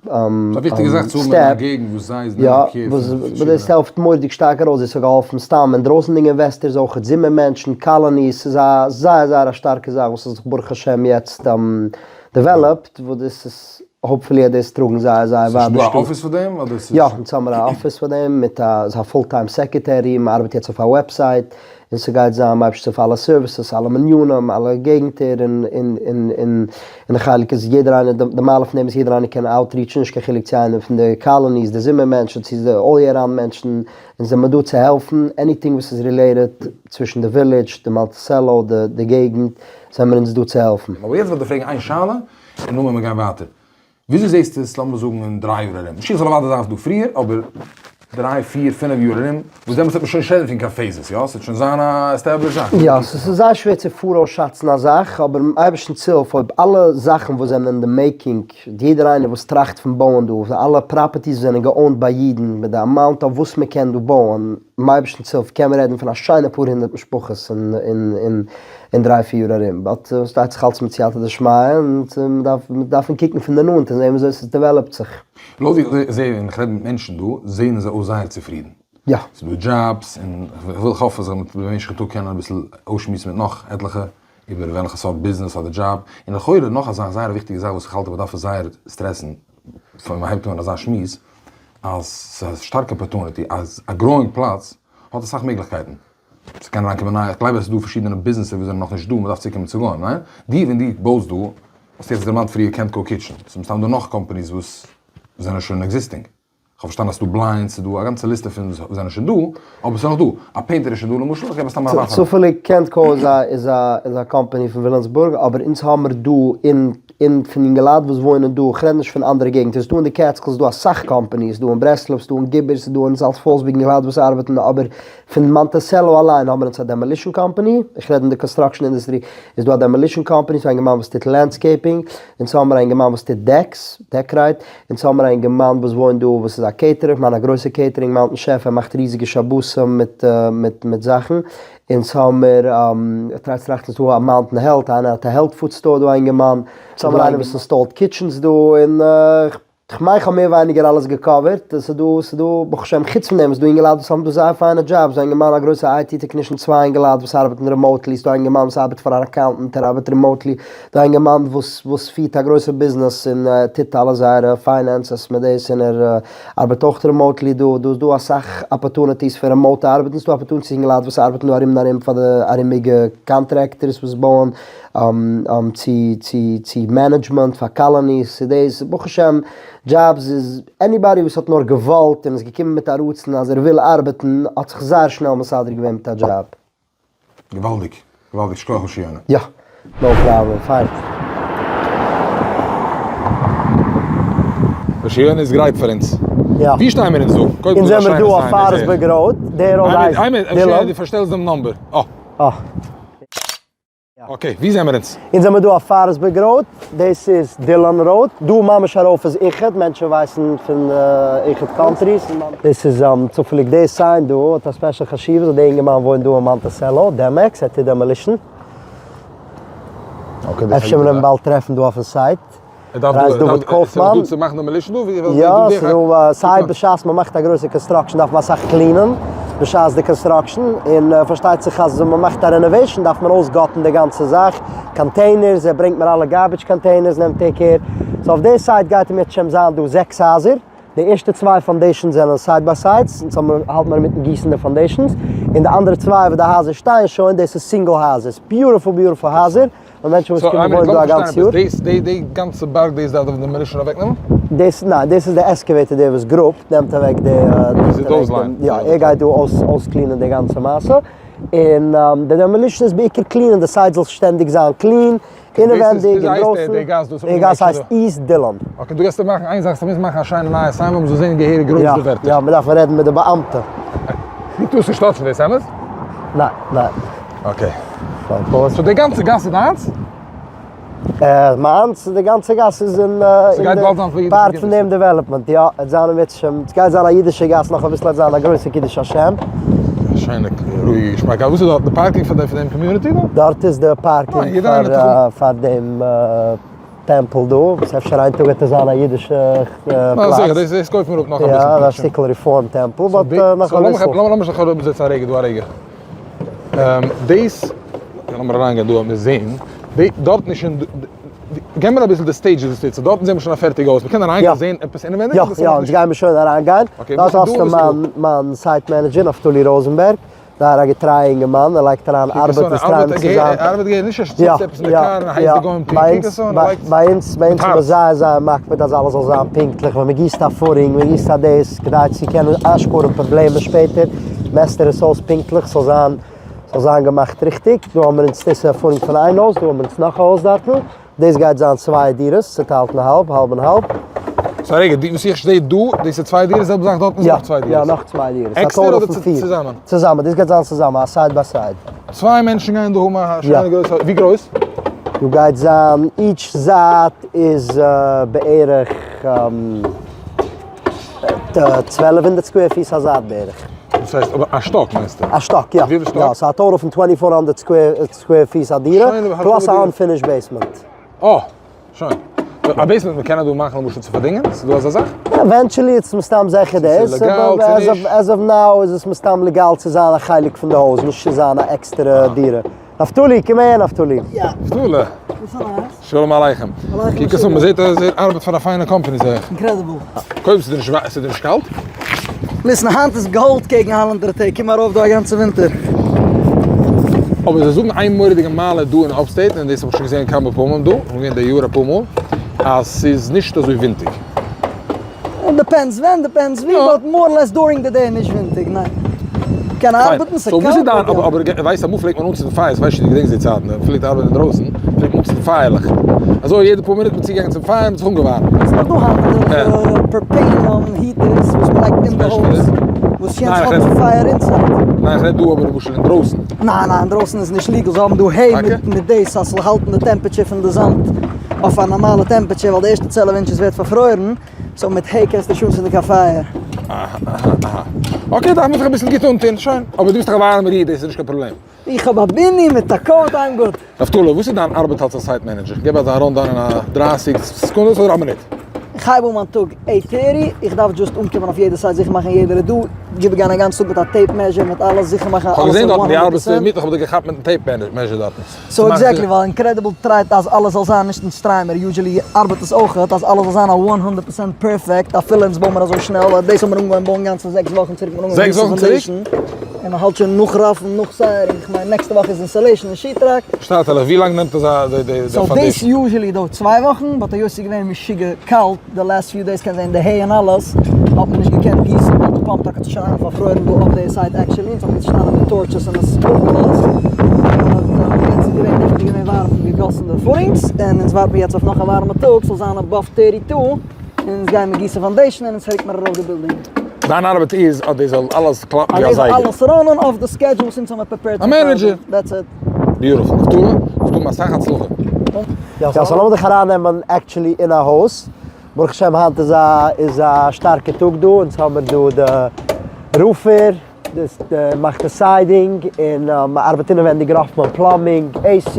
ס'איז א וויכטיגע זאך צו האבן אין א געגנט וואס זיי נעמען קעיר פון יא, וואס דאס העלפט מורא'דיג שטארק ארויס, דאס האט געהאלפן סתם אינדרויסנדיגע investors אויכעט, זומער מענטשן, colonies, ס'איז א זייער זייער א שטארקע זאך וואס האט זיך ברוך השם יעצט developed, וואס דאס איז hopefully וועט דאס טראגן זייער זייער ווייט די ס'איז דא שטאט. א אפיס פאר דעם אדער ס'איז? יא, אונז האמיר א אפיס פאר דעם מיט א ס'איז א full time secretary, מ'ארבעט יעצט אויף א website, און ס'גייט זיין מייבשט אויף אלע services, אלע מנינים, אלע געגנטער, און און און און און די חלק איז יעדער איינער, די מעלה פון דעם איז יעדער איינער קען outreach ן, נישט קיין חילוק צו איינער פון די colonies, די זומער מענטשן, צו די all year round מענטשן, אונז זעמיר דא צו העלפן, anything וואס איז related צווישן די ווילידזש, די מאנטיסעלא, די די געגנט, זעמיר אונז דא צו העלפן. אבער יעצט וועל איך דיר פרעגן איין שאלה, און נאכדעם וועלן מיר גיין ווייטער. וויאזוי זעסטו עס לאמיר זאגן אין דריי יאר ארום, משיח זאל אוודאי זיין דא פריער, אבער דריי פיר פינף יאר ארום, וואס דעמאלטס וועט מען שוין נישט רעדן פון קיין phases, יא? ס'וועט שוין זיין א established זאך. יא, ס'איז זייער שווער צו פאראויס שאצן א זאך, אבער מיטן אייבערשטנ'ס הילף אויב אלע זאכן וואס זענען אין די making, יעדער איינער וואס טראכט פון בויען דא, אלע properties וואס זענען גע owned ביי אידן, מיט די amount אויף וואס מ'קען דא בויען, מיטן אייבערשטנ'ס הילף קען מען רעדן פון א שיינע פאר הונדערט משפחות אין אין דריי פיר יאר ארום, but ס'שטייט זיך אלץ מיט סייעתא דשמיא און מ'דארף מ'דארפן קוקן פון די נאנט און זען וויאזוי ס'דעוועלאפט זיך. לויט ווי איך זע ווען איך רעד מיט מענטשן דא, זעען זיי אויס זייער צופרידן. יא. ס'איז דא דזשאבס, און כ'וויל כ'האף אז איך וועל במשך טאג קענען אביסל אויסשמועסן מיט נאך עטליכע איבער וועלכע סארט ביזנעס אדער דזשאב, און לכאורה נאך א זאך זייער א וויכטיגע זאך וואס איך האלט אז מ'דארף עס זייער stress ן פאר מ'הייבט אן אזא שמועס, אז ס'איז א שטארקע opportunity אז א growing פלאץ האט אסאך מעגליכקייטן. ס'קען אריינקומען נייע, איך גלייב אז ס'איז דא פארשידענע ביזנעסער וואס זענען נאכנישט דא, מ'דארף צוקומען צו גוים, ניין? דו ווען דו בויסט דא, האסטו יעצט דערמאנט פריער קענטקאו קיטשען, ס'איז מסתם דא נאך companies וואס זענען שוין existing, כ'האב פארשטאנען אז ס'איז דא blinds, ס'איז דא א גאנצע ליסטע פון וואס זענען שוין דא, אבער ס'איז נאך דא, א painter איז שוין דא למשל, איך געב סתם א ווארף אריין. צופעליג קענטקאו איז א איז א איז א קאמפאני פון וויליאמסבורג, אבער אונז האמער דא אין אין פון אינגעלייט וואס וואוינען דא, כ'רעד נישט פון אנדערע געגנטער, ס'דא אין די קעטסקילס דא אסאך companies, ס'דא אין ברסלב, ס'דא אין גיבערס, ס'דא אין סאוט פאלסבורג אינגעלייט וואס ארבעטן, אבער פון מאנטיסעלא אליין האבן אונז א demolition company, איך רעד אין די construction industry, איז דא א demolition company, ס'דא א אינגערמאן וואס טוט landscaping, אונז האמער א אינגערמאן וואס טוט decks, דעק-רייט, אונז האמער א אינגערמאן וואס וואוינט דא וואס איז א caterer, כ'מיין א גרויסע catering Mountain Chef, ער מאכט ריזיגע שבתים מיט מיט מיט זאכן, אונז האמער, איך try צו טראכטן, ס'דא א Mountain Health, איינער האט א health food store דא א אינגערמאן, אונז האמער איינער וואס install ט kitchens דא, און כ'מיין כ'האב מער ווייניגער אלעס גע cover ט, ס'איז דא, ס'איז דא, ברוך השם, חוץ פון דעם איז דא אינגעלייט וואס האבן דא זייער פיינע דזשאבס, דא אינגערמאן א גרויסע IT technician, צוויי אינגעלייט וואס ארבעטן remotely, ס'דא א אינגערמאן וואס ארבעט פאר אן accountant, ער ארבעט remotely, דא א אינגערמאן וואס וואס פירט א גרויסע ביזנעס און טוט אלע זייערע finances מיט דאס און ער ארבעט אויך remotely דא, דא איז דא אסאך opportunities פון remote ארבעטן, ס'דא opportunities אינגעלייט וואס ארבעטן דא ארום און ארום פאר די ארומיגע contractors וואס בויען צו צו צו management פאר colonies צו דאס, ברוך השם דזשאבס איז anybody וואס האט נאר געוואלט און איז געקומען מיט א רצון אז ער וויל ארבעטן האט זיך זייער שנעל מסדר געווען מיט א דזשאב. געוואלדיג! געוואלדיג! שכוח ר' יונה. יא, no problem, פיין. ר' יונה איז גרייט פאר אונז. יא. ווי שטייען מיר אונז דא? קודם אונז כל א זעמיר שיינע דא אויף סיין איז ער. פארסבורג Road, דער road הייסט איין מינוט, דילאן. דו פארשטעלסט דעם number. אה. אה. okay, ווי זעמיר אונז? אונז זעמיר דא אויף פארסבורג Road, דאס איז דילאן Road, דא ממש ארויף איז איחוד, מענטשן ווייסן פון איחוד Countries. דאס איז צופעליג די sign דא האט א special חשיבות אז די אינגערמאן וואוינט דא אין מאנטיסעלא, דעמעקס, ער טוט demolition. אפשר וועלן מיר אים באלד טרעפן דא אויפן site. ר' דוד קויפמאן. צו מאכן demolition דא? יא, ס'איז דא סיי בשעת מען מאכט א גרויסע construction דארף מען אסאך clean ען בשעת די construction, און פארשטייט זיך אז ווען מען מאכט א renovation דארף מען אויס gut ן די גאנצע זאך, containers, ער ברענגט מיר אלע garbage containers נעמט ער קער, so אויף די site גייט אם ירצה השם זיין דא זעקס הייזער, די ערשטע צוויי foundations זענען side by sides, אונז האבן האלט מיר אינמיטן גיסן די foundations, און די אנדערע צוויי וואס די הייזער שטייען שוין, דאס איז single הייזער, beautiful beautiful הייזער. און מענטשן וואס קומען וואוינען דא א גאנץ יאר. דאס די די גאנצע בארג דאס דארף די demolition אוועקנעמען? דאס ניין דאס איז די excavator דער וואס גראבט נעמט אוועק די יא ער גייט דא אויס אויס clean ען די גאנצע מעשה און די demolition איז בעיקר clean ען די site זאל שטענדיג זיין clean אינעווענדיג אינדרויסן די גאס הייסט East Dillon. okay דו גייסט מאכן איין זאך מוז מאכן א שיינע נייע sign וואו מ'זאל זען געהעריג גרויס די ווערטער. יא מ'דארף רעדן מיט די באאמטע. דו טארסט נישט touch ן דאס אמת? ניין ניין. okay. so די גאנצע גאס איז דיינס? מיינס? די גאנצע גאס איז אין די part פון דעם development, יא, עט זיין אם ירצה השם, סגייט זיין א אידישע גאס נאך אביסל עט זיין א גרויסע קידוש השם. א שיינע רואיגע געשמאקע גאס, וואס איז דארט די parking פאר דעם community דא? דארט איז די parking פאר דעם טעמפל דא, וואס אפשר איין טאג וועט עס זיין א אידישע פלאץ. זיכער, דאס קויפן מיר אפ נאך אביסל. יא, א שטיקל Reform טעמפל, but נאך אביסל. לאמיר זיך אראפזעצן א רגע דא א רגע. דאס, לאמיר אריינגיין דא לאמיר זעהן, דארטן איז שוין, געב מיר אביסל די stage וואס טוט זיך, דארטן זעהן מיר שוין א פערטיגע הויז, מ'קען אריינגיין זעהן עפעס אינעווענדיג? יא יא, אונז גיימיר שוין אריינגיין, דארט האסטו מיין מיין site manager נפתלי ראזענבערג, זייער א געטרייע אינגערמאן, ער לייגט אריין ארבעט און סטרייבן צו זיין. ארבעט נישט ער שטיצט עפעס אין די קאר און הייסט די גוים טוהן, קוק עס אן, ער לייגט. ביי אונז ביי אונז איז מען זייער זייער מקפיד אז אלעס זאל זיין פונקטליך, ווען מ'גיסט א footing, מ'גיסט א דאס, כדי צו קענען איינשפארן פראבלעמען שפעטער, מעסט ער עס אויס פונקטליך ס'זאל זיין ס'זאל זיין געמאכט ריכטיג, דא האבן מיר אונז דאס איז א footing פון איין הויז, דא האבן מיר אונז נאך א הויז דארטן, דאס גייט זיין צוויי דירות צוטיילט אין האלב, האלב און האלב. so רגע, די וואס איך זעה דא, דאס איז צוויי דירות, זעלבע זאך דארטן איז נאך צוויי דירות? יא, נאך צוויי דירות. עקסטער אדער צוזאמען? צוזאמען, דאס גייט זיין צוזאמען, א side by side. צוויי מענטשן גייען דא האבן א שיינע גרויסע הויז, ווי גרויס? דא גייט זיין, each זייט איז בערך 1200 square פיס א זייט בערך. דאס הייסט, אבער א שטאק מיינסטו? א שטאק, יא. וויפיל שטאק? יא, ס'איז א total פון 2400 square פיס א דירה, plus א unfinished basement. אה! שוין. א basement מען קען דא מאכן למשל צו פארדינגען? ס'איז דא אזא זאך? eventually איז מסתם זיכער דאס, אבער as of now איז עס מסתם לעגאל צו זיין א חלק פון די הויז, נישט צו זיין א עקסטערע דירה. נפתלי, קום אהער נפתלי. יא. נפתלי. שלום עליכם. קוק עס אן, מ'זעט אז ער ארבעט פאר א פיינע קאמפאני זעה איך. incredible. קודם ס'איז דיר נישט קאלט? listen, היינט איז גאלד קעגן אלע אנדערע טעג, קום ארויף דא א גאנצע ווינטער. אבער זיי זאגן איין מורא'דיגע מעלה דא אין upstate, און דאס האב איך שוין געזען כמה פעמים דא, איך בין געווען די יאר אפאר מאל, אז ס'איז נישט אזוי ווינטיג. depends ווען, depends ווי, but more or less during the day נישט ווינטיג, ניין. קען ארבעטן, ס'קאלט. אבער ווייסט אמאל פלעגט מען אנצינדן פייערס, כ'ווייס נישט צו דו געדענקסט די צייטן, מען פלעגט ארבעטן אינדרויסן, פלעגט מען אנצינדן פייערלעך, אזוי יעדע פאר מינוט איז מען צוגעגאנגען צום פייער און מען האט זיך אנגעווארעמט. ס'איז נאך דא היינט אזעלכע propane heaters וואס מען לייגט אין די הויז, וואס יענץ האט די פייער inside. ניין איך רעד דא אבער למשל אינדרויסן. ניין ניין אינדרויסן איז נישט legal, זיי האבן דא hay מיט דאס אז ס'זאל האלטן די temperature פון די זאמד אויף א נארמאלע temperature, ווייל די ערשטע 12 inches ווערט פארפרוירן. so מיט hay קענסטו נישט אנצינדן קיין פייער. אהא אהא אהא. okay דארף מען זיך אביסל גוט אנטון, שוין. אבער דו ביסט דאך א ווארעמער איד, דאס איז נישט קיין פראבלעם. איך האב א beanie מיט א coat, I'm good. נפתלי, וואס איז דיין ארבעט אלס א site manager? געב אזא rundown אין א דרייסיג סעקונדעס אדער א מינוט. איך הייב אן מיין טאג eight thirty, איך דארף just אנקומען אויף יעדע site זיכער מאכן יעדער איז דא, גיב גיין א גאנץ טאג מיט א tape measure מיט אלעס זיכער מאכן אז כ'האב אלעס געזען איז דארטן one דו hundred ארבעטסט percent. מיט, איך האב דיר געכאפט מיטן tape measure דארטן. so exactly ווייל Incredible try ט אז אלעס זאל זיין נישט אין שטריימער usually ארבעט עס אויכעט אז אלעס זאל זיין א one hundred percent perfect אפילו אונז בויען מיר אזוי שנעל ווייל דאס האבן מיר אנגעהויבן בויען גאנצע זעקס וואכן צוריק מיר אנגעהויבן זעקס וואכן צוריק? און מען האלט שוין נאך roofing נאך siding איך מיין נעקסטע וואך איז insulation און sheetrock. שטאטעלעך ווי לאנג נעמט אזא די די so דאס usually דויערט צוויי וואכן but היות ס'איז געווען משוגע קאלט די last few days קענסט זען די hay און אלעס האט מען נישט געקענט גיסן ווייל די pump truck האט זיך שוין איינמאל פארפרוירן דא אויף די site actually אונז האבן געשטאנען מיט torches און עס אויפגעלאזט but יעצט איז געווען נעכטן איז געווען ווארעם האט מען געגאסן די footings און אונז ווארט מיר יעצט אויף נאך א ווארעמע טאג ס'זאל זיין above 32 און אונז גייען מיר גיסן foundation און אונז רוקט מיר ארויף די בילדינג. דיין ארבעט איז אז דאס זאל אלעס קלאפן ווי א זייגער. אז דאס זאל אלעס run ען אויף די schedule וואס אונז האבן prepared. א manager! That's it. Beautiful. נפתלי, זאלסט האבן אסאך הצלחה. יא, so לאמיר דיך ארייננעמען actually אין א הויז. ברוך השם היינט איז א איז א שטארקע טאג דא, אונז האמיר דא די roofer, דאס מאכט די siding, און מ'ארבעט אינעווענדיג ראפמאן plumbing, AC,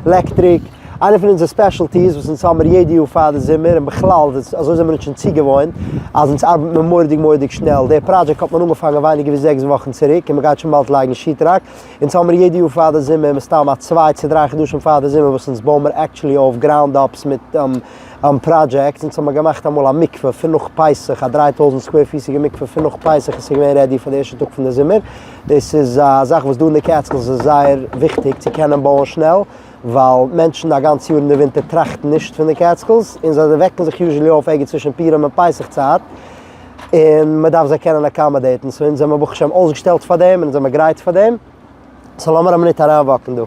electric. איינע פון אונזער specialties וואס אונז האמיר יעדע יאר פאר די זומער, און בכלל אזוי זעמיר אונז שוין צוגעוואוינט, אז אונז ארבעט מיר מורא'דיג מורא'דיג שנעל. די פראדזשעקט האט מען אנגעפאנגען ווייניגער ווי זעקס וואכן צוריק, און מ'גייט שוין באלד לייגן sheetrock. אונז האמיר יעדע יאר פאר די זומער, מסתם א צוויי צו דריי חדשים פאר די זומער וואס אונז בויען מיר actually אויף ground ups מיט projects, אונז האמיר געמאכט אמאל א מקווה פון נאך פסח, א 3000 square פיסיגע מקווה פון נאך פסח איז געווען ready פאר די ערשטע טאג פון די זומער, דאס איז א זאך וואס דא אין די קעטסקילס איז זייער וויכטיג צו קענען בויען שנעל, ווייל מענטשן א גאנץ יאר אין די ווינטער טראכטן נישט פון די קעטסקילס, און זיי וועקן זיך usually אויף ערגעץ צווישן פורים און פסח צייט, און מען דארף זיי קענען accommodate ן, so אונז זעמער ברוך השם אויסגעשטעלט פאר דעם, און אונז זעמער גרייט פאר דעם, so לאמיר א מינוט אריינוואק ן דא.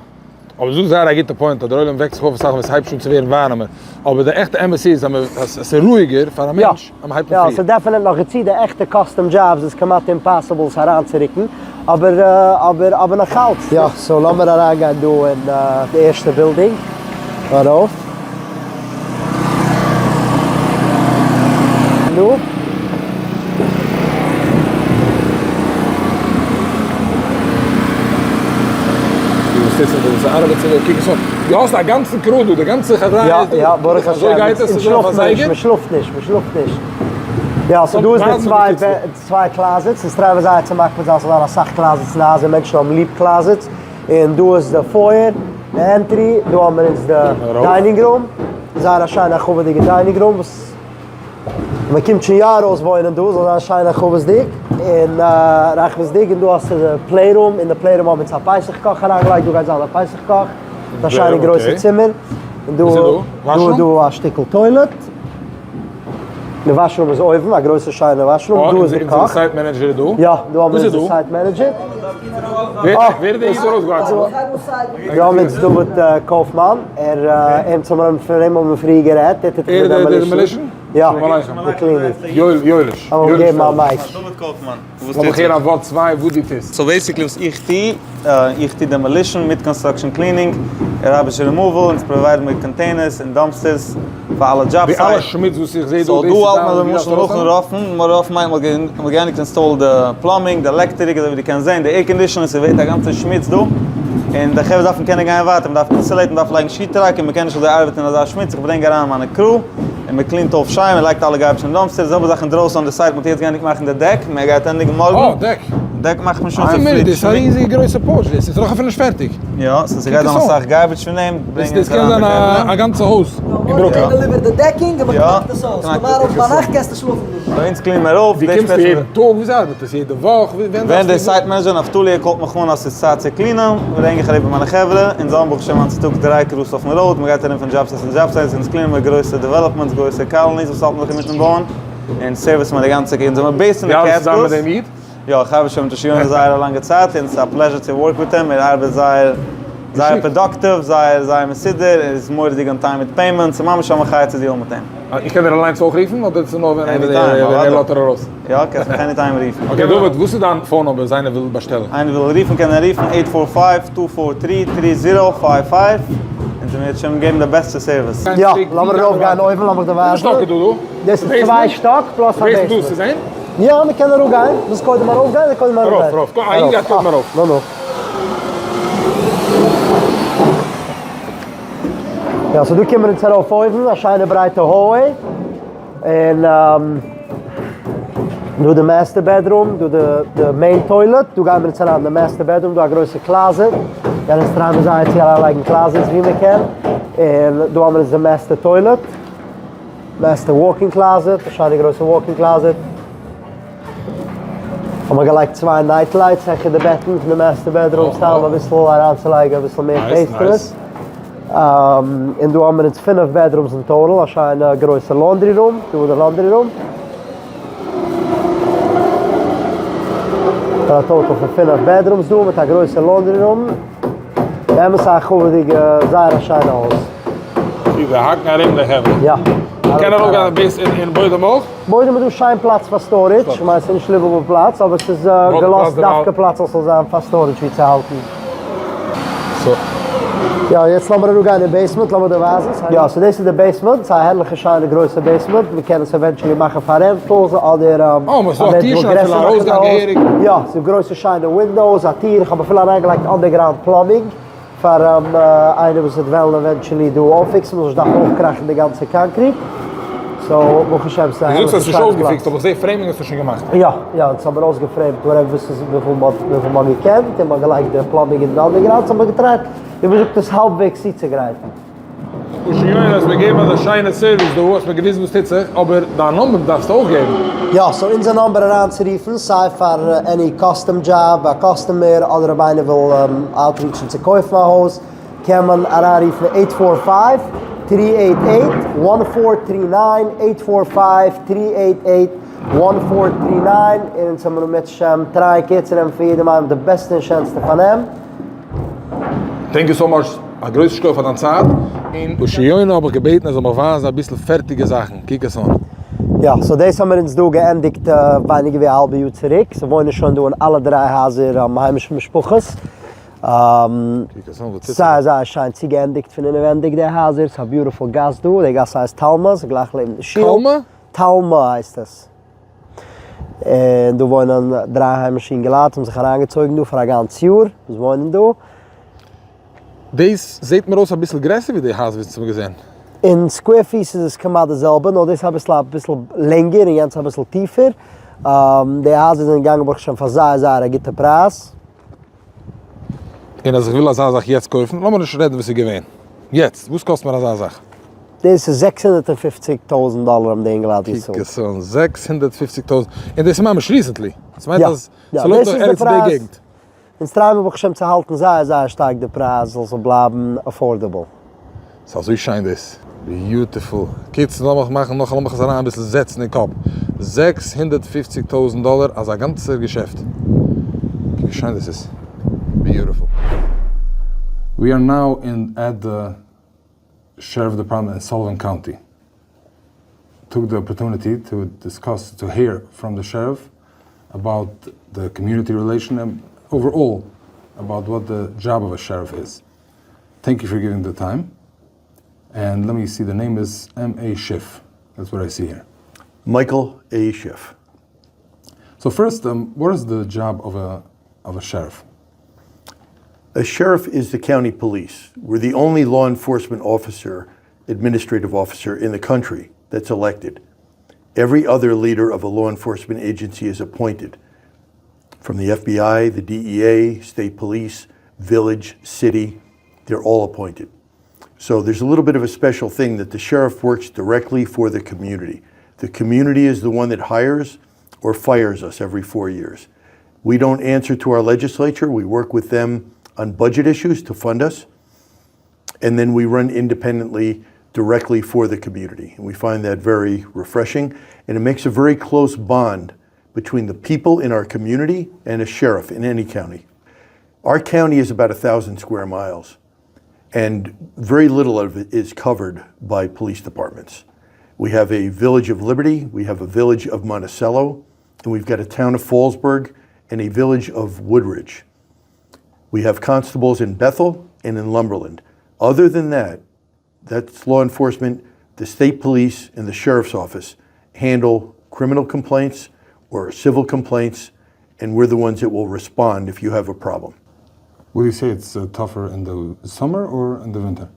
אבער דאס איז זייער א גוטע point אז דער עולם וועקט זיך אויף אסאך ווען עס הייבט שוין צו ווערן ווארעמער, אבער די עכטע אמת איז אז עס איז רואיגער פאר א מענטש אז מען הייבט אן יא, פריער. ס'איז definite נאך געצו די עכטע custom jobs איז כמעט impossible עס אריינצורוקן, אבער אבער אבער נאכאלץ. יא, so לאמיר אריינגיין דא אין די ערשטע בילדינג ארויף. וואס טוט זיך דא, וואס ארבעט זיך דא, קוק עס אן, דו האסט א גאנצן crew דא, די גאנצע חברה יא איז דא, יא ברוך השם, אזוי גייט עס, אונז ס'איז דא אויף א שלאפט מען נישט, זייגער? מען שלאפט נישט, מען שלאפט נישט. יא סאו דא איז די צוויי צוויי closets, אונז try ען מיר זייער צו מקפיד זיין ס'זאל זיין אסאך closets אין די הייזער, מענטשן האבן ליב closets, און דא איז די foyer, די entry, דא האבן מיר אונז די dining room, זייער א שיינע הרחבה'דיגע dining room וואס מען קומט שוין יא ארויס וואוינען דא, זאל זיין שיין הרחבות'דיג און רחבות'דיג, און דא האסטו די play room, אין די play room האבן אונז א פסח קאך אריינגעלייגט, דא גייט זיין א פסח קאך, א שיינע גרויסע צימער, און דא איז דא א שטיקל toilet, די washroom איז אויבן, א גרויסע שיינע washroom, דא איז די קאך. site manager איז דא? יא, דא האבן מיר די site manager. ווער איז דער איד ארויסגעוואקסן? דא האבן אונז דוד קויפמאן, ער אים צו האבן פון אים האבן מיר פריער גערעדט, ער טוט די demolition. יא, די cleaning. יואליש. לאמיר אים געבן א mic. דוד קויפמאן, וואס לאמיך טוט זיך? הערן א ווארט צוויי וואס דו טוסט. so basically וואס איך טו, איך טו demolition מיט construction cleaning, ראביש רימאוועל, אונז provide ן מיר containers און dumpsters פאר אלע job די אלע sites. שמוץ וואס איך זעה דא, so דאס דא איז האלט דיין מען ווי למשל דארפסטו נאכן ארויסנעמען? ראפן, מ'האט ראפן מיינט מ'האט געענדיגט install די plumbing, די electric, אזוי ווי דו קענסט זען, די air conditioner, ס'ווערט א גאנצע שמוץ דא, און די חברה דארפן קענען גיין ווייטער, מ'דארף insulate ן, מ'דארף לייגן sheetrock, און מ'קען נישט אזוי ארבעטן אין אזא שמוץ, איך ברענג אריין מיינע crew, און מען clean ט אויף שיין, מען לייגט אלע garbage אין dumpster, די זעלבע זאך אינדרויסן אן די site, מען האט יעצט געענדיגט מאכן די deck, מען גייט ענדיגן מארגן. אה, deck. deck מאכט מען שוין, איין מינוט, ס'פליט דאס איז א ריזיגע גרויסע porch דאס, איז נאך אפילו נישט פערטיג. יא, so ס'גייט זיין אסאך garbage פון דעם, ברענגען דאס קען זיין א גאנצע הויז אין ברוקלין. deliver די decking און מען קנאקט עס אויס, tomorrow ביינאכט קענסטו שלאפן דא. ביי אונז clean מיר אויף, דו קומסט יעדן טאג? וויאזוי ארבעט עס? יעדע וואך? ווען דער site manager נפתלי call ט מיך אן אז ס'איז צייט צו clean ען, ברענג איך אריבער מיינע חברה, אונז האבן ברוך השם היינט צוטאגס דריי crews אויפן road, מ'גייט ארום פון job site צו job site, אונז clean ען מיר גרויסע developments, גרויסע colonies וואס האלטן זיך אינמיטן בויען, און service מיר די גאנצע, אונז זעמיר based אין די קעטסקילס. יא, איך ארבעט שוין מיט ר' יונה זייער א לאנגע צייט, און ס'איז א pleasure צו work מיט אים, ער ארבעט זייער זייער productive, זייער זייער מסודר, ער איז מורא'דיג on time מיט payments, ס'איז ממש א מחיה צו deal ן מיט אים. איך קען דיר אליינס אויך רופן אדער איז עס נאר ווען ער לאזט דיר ארויס? יא, קענסט מיך anytime רופן. okay דוד, וואס איז דיין phone number אז איינער וויל באשטעלן? איינער וויל רופן קען ער רופן eight four five, two four three, three zero five five, אונז וועלן מיר שוין געבן די בעסטע service. יא, לאמיר ארויפגיין אויבן, לאמיך דיר ווייזן. וויפיל שטאק איז דא דא? דאס איז צוויי שטאק plus א basement. יא, מען קען אראפגיין, ווילסט קודם ארויפגיין אדער קודם אראפגיין? ארויף, ארויף, א איד גייט קודם ארויף. נו נו. יא, so דא קומען אונז ארויף אויבן, א שיינע ברייטע hallway, און דא די master bedroom, דא די main toilet, דא גייען מיר אונז אריין אין די master bedroom, דא א גרויסע closet, גייען אונז try ען זייער צו אריינלייגן closets ווי מען קען, און דא האבן מיר אונז די master toilet. master walk-in closet, א שיינע גרויסע walk-in closet. האבן מיר געלייגט צוויי night lights העכער די בעטן פון די master bedroom סתם אביסל אריינצולייגן אביסל מער taste אין עס. און דא האבן מיר אונז פינף bedrooms אין total, א שיינע גרויסע laundry room, דא איז די laundry room. א total פון פינף bedrooms דא מיט א גרויסע laundry room. באמת א הרחבה'דיגע זייער א שיינע הויז. זיי האקן ארום די חברה. יא. מ'קען ארויף גיין ביז אין בוידעם אויך? בוידעם איז דא שיין פלאץ פאר storage, כ'מיין ס'איז נישט livable פלאץ אבער ס'איז געלאזט דווקא פלאץ אז ס'זאל זיין פאר storage ווי צו האלטן. יא יעצט לאמיר אראפגיין אין basement לאמיר דיר ווייזן. יא so דאס איז די basement, ס'איז א הערליכע שיינע גרויסע basement, מ'קען עס eventually מאכן פאר rentals אדער א מענטש וויל גרעסער מאכן די הויז. יא ס'איז גרויסע שיינע windows, א טיר, איך האב אפילו אריינגעלייגט underground plumbing פאר איינער וואס וועט וועלן eventually דא אויפפיקסן, מ'זאל נישט דארפן אויפקראכן די גאנצע concrete, so ברוך השם ס'איז א דו זאגסט הערליכע אז ס'איז נישט שיינע אויפגעפיקסט פלאץ. אבער איך זעה framing האסטו שוין געמאכט. יא יא אונז האבן אויסגע frame ט whatever וואס איז וויפיל מ'האט וויפיל מ'האט געקענט און מ'האט געלייגט די plumbing אין די underground, so מ'האט גע try ט ווי מ'זאגט עס האלבוועגס צוצוגרייטן. אשר יונה האסט מיר געגעבן אזא שיינע service דא, האסט מיר געוויזן וואס טוט זיך, אבער דיין number דארפסטו אויך געבן. יא, so אונזער number אריינצורופן סיי פאר any custom job, א customer, אדער אויב איינער וויל outreach ן צו קויפן א הויז, קען מען אריינרופן eight four five, three eight eight, one four three nine, eight four five, three eight eight, one four three nine, און אונז האבן מיר אם ירצה השם try ען care צו נעמען פון יעדעם איינעם די בעסטע און שענסטע פארנעם. thank you so much, א גרויסע שכוח פאר דיין צייט, און אשר יונה האב איך געבעטן ער זאל מיך ווייזן אביסל פערטיגע זאכן, קוק עס אן. יא, so דאס האמיר אונז דא געענדיגט ווייניגער ווי א האלבע יאר צוריק, ס'וואוינען שוין דא אין אלע דריי הייזער היימישע משפחות, זייער זייער שיין צוגעענדיגט פון אינעווענדיג די הייזער, ס'איז א beautiful גאס דא, די גאס הייסט תלמה, ס'איז גלייך לעבן די שול. תלמה? תלמה הייסט עס. און דא וואוינען דריי היימישע אינגעלייט האבן זיך אריינגעצויגן דא פאר א גאנץ יאר, וואס וואוינען דא. דאס זעט מיר אויס אביסל גרעסער ווי די הייזער וואס אונז האבן געזען. אין square feet איז עס כמעט די זעלבע, נאר דאס איז אביסל אביסל לענגער און יענץ אביסל טיפער. די הייזער זענען געגאנגען ברוך השם פאר זייער זייער א גוטע פרייז. און אז איך וויל אזא זאך יעצט קויפן, לאמיר נישט רעדן וואס איז געווען, יעצט וואס קאסט מיר אזא זאך? דאס איז 650 טויזנט דאלער האבן די אינגעלייט געצאלט. קוק עס אן, 650 טויזנט, און דאס איז ממש recently, דאס מיינט אז ס'לוינט נאך ערגעץ אין די געגנט. אונז try ען מיר ברוך השם צו האלטן זייער זייער שטארק די פרייז זאל זאל בלייבן affordable. ס'איז אזוי שיין דאס. Beautiful. קיצור לאמיך מאכן נאך לאמיך עס אריין אביסל זעצן אין קאפ. 650 טויזנט דאלער אזא גאנצער געשעפט. קוק ווי שיין דאס איז. Beautiful. We are now in at the sheriff department in Sullivan County. Took the opportunity to discuss to hear from the sheriff about the community relation and overall about what the job of a sheriff is. Thank you for giving the time. And let me see, the name is M.A. Schiff. That's what I see here. Michael A. Schiff. So first, um, what is the job of a, of a sheriff? A sheriff is the county police. We're the only law enforcement officer, administrative officer in the country that's elected. Every other leader of a law enforcement agency is appointed from the FBI, the DEA, state police, village, city, they're all appointed. So there's a little bit of a special thing that the sheriff works directly for the community. The community is the one that hires or fires us every 4 years. We don't answer to our legislature. We work with them on budget issues to fund us. And then we run independently directly for the community. And we find that very refreshing. And it makes a very close bond between the people in our community and a sheriff in any county. Our county is about 1,000 square miles, and very little of it is covered by police departments. We have a village of Liberty, we have a village of Monticello, and we've got a town of Fallsburg and a village of Woodridge. We have constables in Bethel and in Lumberland. Other than that, that's law enforcement, the state police, and the sheriff's office handle criminal complaints or civil complaints, and we're the ones that will respond if you have a problem. Would you say it's uh, tougher in the summer or in the winter?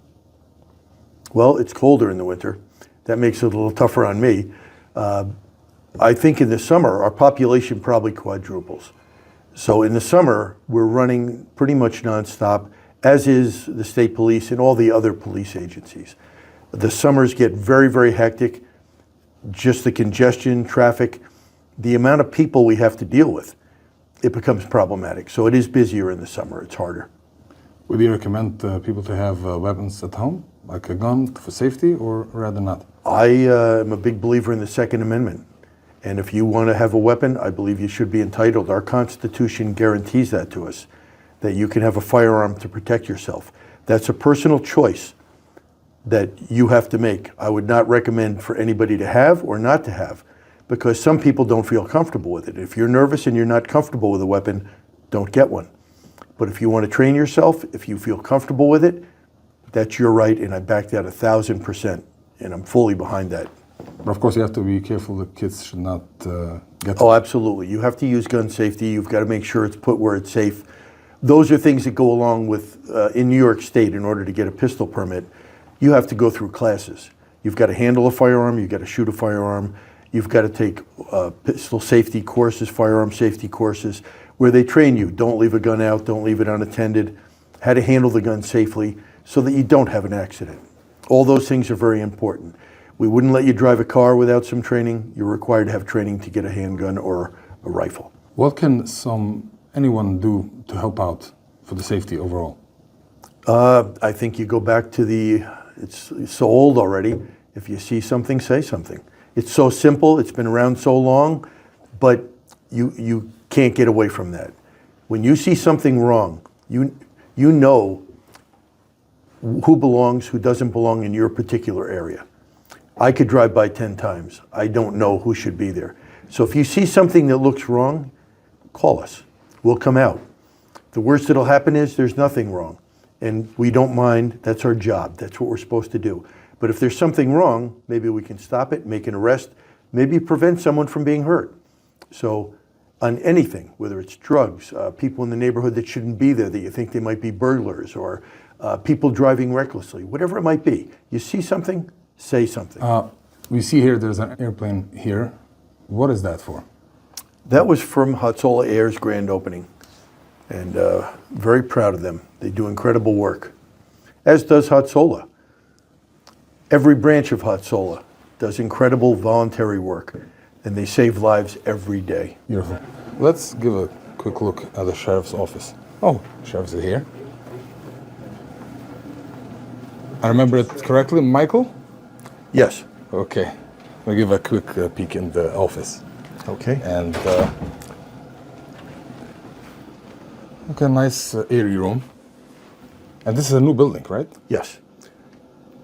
Well, it's colder in the winter. That makes it a little tougher on me. Uh, I think in the summer, our population probably quadruples. So in the summer, we're running pretty much nonstop, as is the state police and all the other police agencies. The summers get very, very hectic, just the congestion, traffic, the amount of people we have to deal with, it becomes problematic. So it is busier in the summer, it's harder. Would you recommend uh, people to have uh, weapons at home, like a gun for safety, or rather not? I uh, am a big believer in the Second Amendment. And if you want to have a weapon, I believe you should be entitled. Our Constitution guarantees that to us, that you can have a firearm to protect yourself. That's a personal choice that you have to make. I would not recommend for anybody to have or not to have because some people don't feel comfortable with it. If you're nervous and you're not comfortable with a weapon, don't get one. But if you want to train yourself, if you feel comfortable with it, that's your right, and I back that 1,000%, and I'm fully behind that. But of course, you have to be careful. The kids should not uh, get. Oh, absolutely. You have to use gun safety. You've got to make sure it's put where it's safe. Those are things that go along with, uh, in New York State, in order to get a pistol permit, you have to go through classes. You've got to handle a firearm, you've got to shoot a firearm, you've got to take uh, pistol safety courses, firearm safety courses, where they train you. Don't leave a gun out, don't leave it unattended, how to handle the gun safely so that you don't have an accident. All those things are very important. We wouldn't let you drive a car without some training. You're required to have training to get a handgun or a rifle. What can some anyone do to help out for the safety overall? Uh, I think you go back to the, it's, it's so old already. If you see something, say something. It's so simple, it's been around so long, but you, you can't get away from that. When you see something wrong, you, you know who belongs, who doesn't belong in your particular area. I could drive by 10 times. I don't know who should be there. So if you see something that looks wrong, call us. We'll come out. The worst that'll happen is there's nothing wrong. And we don't mind. That's our job. That's what we're supposed to do. But if there's something wrong, maybe we can stop it, make an arrest, maybe prevent someone from being hurt. So, on anything, whether it's drugs, uh, people in the neighborhood that shouldn't be there that you think they might be burglars, or people driving recklessly, whatever it might be. You see something, say something. We see here there's an airplane here. What is that for? That was from Hatzola Air's grand opening, and uh, very proud of them. They do incredible work, as does Hatzola. Every branch of Hatzola does incredible voluntary work, and they save lives every day. Beautiful. Let's give a quick look at the sheriff's office. Oh, sheriff's here. I remember it correctly, Michael? Yes. Okay. We'll give a quick uh, peek in the office. Okay. And uh, okay, nice uh, airy room. And this is a new building, right? Yes.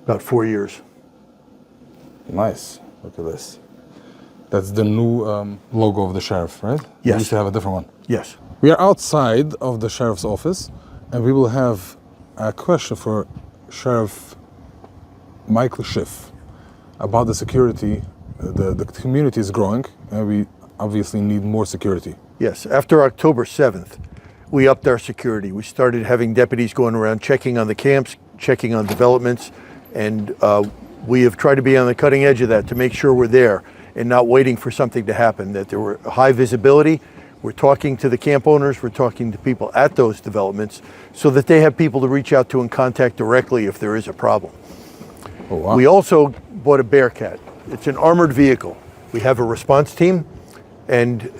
About four years. Nice. Look at this. That's the new um, logo of the sheriff, right? Yes. We used to have a different one. Yes. We are outside of the sheriff's office, and we will have a question for Sheriff Michael Schiff about the security. Uh, The, the community is growing, and we obviously need more security. Yes, after October 7th, we upped our security. We started having deputies going around checking on the camps, checking on developments, and uh, we have tried to be on the cutting edge of that to make sure we're there and not waiting for something to happen, that there were high visibility. We're talking to the camp owners, we're talking to people at those developments so that they have people to reach out to and contact directly if there is a problem. Oh, wow. We also bought a Bearcat. It's an armored vehicle. We have a response team, and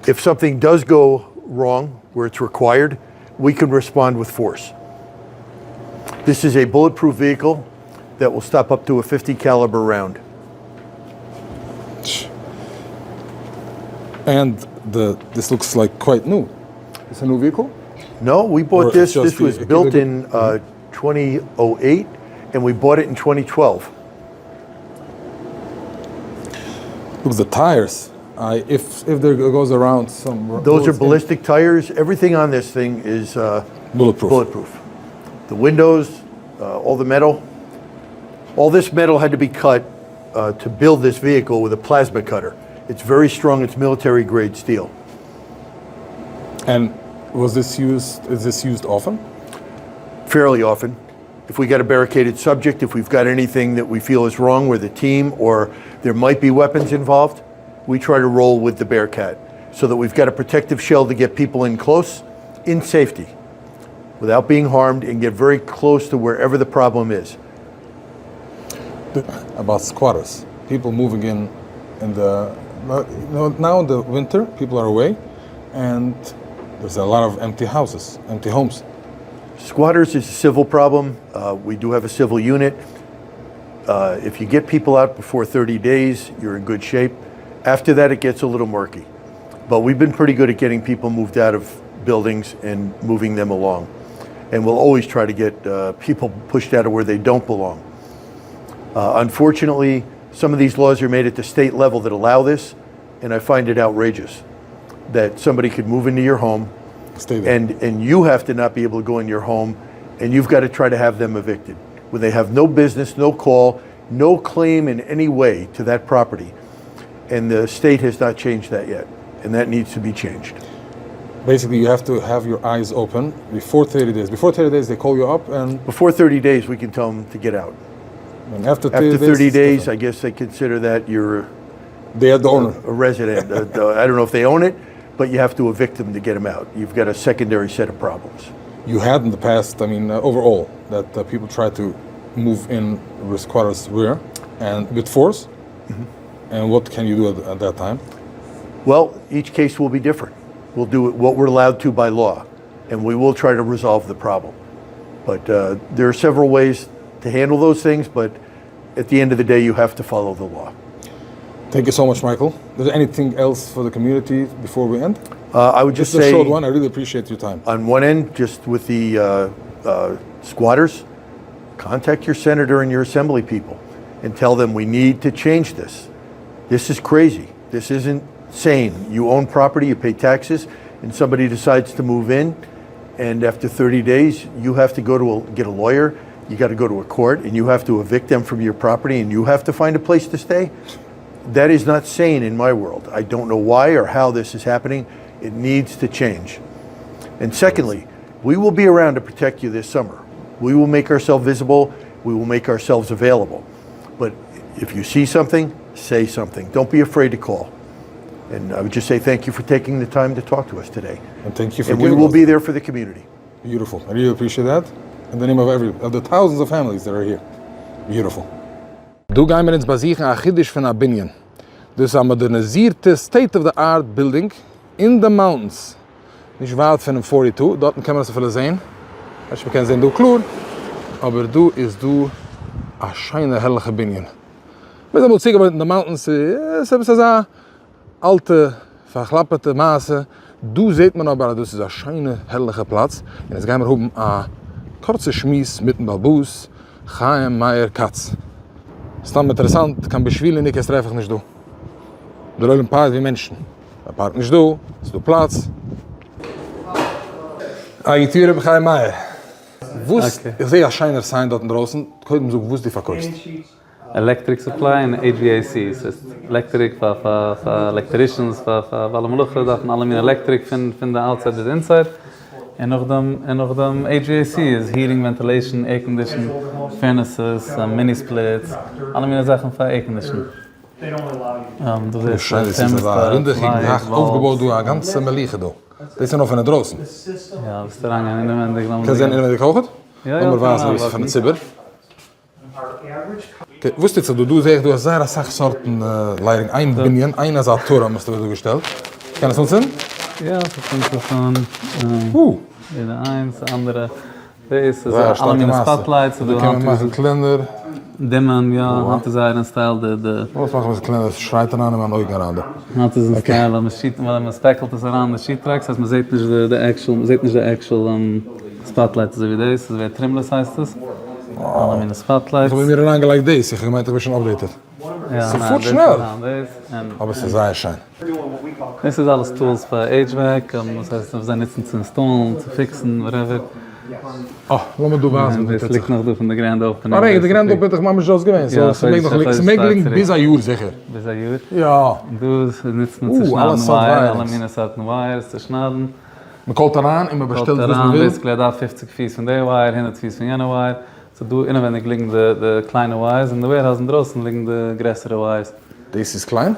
if something does go wrong where it's required, we can respond with force. This is a bulletproof vehicle that will stop up to a 50 caliber round. And the this looks like quite new. It's a new vehicle? No, we Or bought it's this. just This was the- built in uh, 2008, and we bought it in 2012. Look, the tires. I if if there goes around some Those are bullets in- ballistic tires. Everything on this thing is uh, Bulletproof. Bulletproof. The windows, uh, all the metal. All this metal had to be cut uh, to build this vehicle with a plasma cutter. It's very strong. It's military grade steel. And was this used? Is this used often? Fairly often. If we got a barricaded subject, if we've got anything that we feel is wrong with the team or there might be weapons involved, we try to roll with the Bearcat so that we've got a protective shell to get people in close in safety without being harmed and get very close to wherever the problem is. About squatters, people moving in, in the you know, now in the winter, people are away, and there's a lot of empty houses, empty homes. Squatters is a civil problem. Uh, we do have a civil unit. Uh, if you get people out before 30 days, you're in good shape. After that, it gets a little murky. But we've been pretty good at getting people moved out of buildings and moving them along. And we'll always try to get uh, people pushed out of where they don't belong. Uh, unfortunately, some of these laws are made at the state level that allow this, and I find it outrageous that somebody could move into your home Stay there. and, and you have to not be able to go in your home, and you've got to try to have them evicted when they have no business, no call, no claim in any way to that property. And the state has not changed that yet, and that needs to be changed. Basically, you have to have your eyes open before 30 days. Before 30 days, they call you up, and, Before 30 days, we can tell them to get out. and after 30 After days, 30 it's days, different. I guess they consider that you're they are the owner. a resident. Uh, I don't know if they own it, but you have to evict them to get them out. You've got a secondary set of problems. You had in the past, I mean, uh, overall, that uh, people try to move in where squatters were and with force. Mm-hmm. And what can you do at, at that time? Well, each case will be different. We'll do what we're allowed to by law, and we will try to resolve the problem. But uh, there are several ways to handle those things, but at the end of the day, you have to follow the law. Thank you so much, Michael. Is there anything else for the community before we end? Uh, I would just This is a say, short one. I really appreciate your time. on one end, just with the uh, uh, squatters, contact your senator and your assembly people and tell them we need to change this. This is crazy. This isn't sane. You own property, you pay taxes, and somebody decides to move in, and after 30 days, you have to go to a, get a lawyer, you got to go to a court, and you have to evict them from your property, and you have to find a place to stay. That is not sane in my world. I don't know why or how this is happening. It needs to change. And secondly, We will be around to protect you this summer. We will make ourselves visible. We will make ourselves available. But if you see something, say something. Don't be afraid to call. And I would just say thank you for taking the time to talk to us today. And thank you for And we giving will us be there for the community. Beautiful. I really appreciate that. In the name of every, of the thousands of families that are here. Beautiful. דא גיימער אונז באזוכן א חידוש פון א בנין. דאס איז א מאדערניזירטע state of the art בילדינג אין די mountains, נישט ווייט פונעם forty two, דארטן קען מען עס אפילו זען, כ'ווייס נישט מ'קען זען דא קלאר, אבער דא איז דא א שיינע הערליכע בנין. מ'איז אמאל צוגעוואוינט אין די mountains, ס'איז עפעס אזא אלטע פארכלאפערטע מעשה, דא זעט מען אבער אז דאס איז א שיינע הערליכע פלאץ, און יעצט גיימיר האבן א קורצע שמועס מיטן בעל הבית חיים מאיר כץ. סתם אינטערעסאנט, קיין בשביליניקעס טרעף איך נישט דא. דער עולם פארקט ווי מענטשן. מען פארקט נישט דא, ס'איז דא פלאץ. א גוט יאר רבי חיים מאיר. וואס, איך זעה א שיינער sign דארט אינדרויסן, קודם זאג וואס דו פארקויפסט. עלעקטריק supply און HVAC, ס'איז עלעקטריק פאר פאר פאר electricians פאר פאר בעלי מלאכה דארפן אלע מיני עלעקטריק פון פון די outside ביז inside, און נאכדעם און נאכדעם HVAC איז heating ventilation air condition furnaces mini splits אלע מיני זאכן פאר air condition. דא זעסטו שיין דאס איז אזא רינדעכיגע זאך אויפגעבויט דא א גאנצע מלוכה דא, דאס איז נאר פון אינדרויסן. יא ווילסט אריינגיין אינעווענדיג לאמיר קענסט זען אינעווענדיג אויכעט? יא יא לאמיר ווייזן אביסל פארן ציבור. okay, וואס טוט זיך דא? דא זעה איך דא זייער אסאך סארטן lighting, איין בנין, איין אזא טורעם האסטו דא געשטעלט, קען עס אנצינדן? יא, ס'צינדט זיך אן. וואו! יעדע איינס, אנדערע. דאס איז אלע מיני spotlights. דא קען מען מאכן קלענער. דימען, יא, היינט איז זייער אין style די די. לאמיר עס מאכן אביסל קלענער, עס שרייט אריין אין מיין אויגן אריין דא. היינט איז אין style אז מ'שיט, מ'ספעקלט עס אריין אין די sheetrock, ס'הייסט מ'זעט נישט די actual, מ'זעט נישט די actual spotlight אזוי ווי דאס, עס ווערט trimless הייסט עס, אלע מיני spotlights. איך האב מיר אריינגעלייגט דאס, איך האב געמיינט איך בין שוין updated. ס'פארט שנעל! אבער ס'איז זייער שיין. דאס איז אלעס tools פאר HVAC, וואס הייסט וואס זיי נוצן צו install ן, צו פיקסן, whatever. אה, לאמיר דא ווייזן וואס דא טוט זיך. דאס ליגט נאך דא פון די grand opening. אה רגע, די grand opening איז דאך ממש just געווען, so ס'מעג נאך ליגן, ס'מעג ליגן ביז א יאר זיכער. ביז א יאר? יא. דא נוצט מען צו שניידן wire, אלע מיני סארטן wires צו שניידן. מען call ט אריין און מען באשטעלט וואס מען וויל. basically ער דארף 50 פיס פון די wire, 100 פיס פון יענע wire, so דא אינעווענדיג ליגן די די קליינע wires, אין די warehouse אינדרויסן ליגן די גרעסערע wires. דאס איז קליין?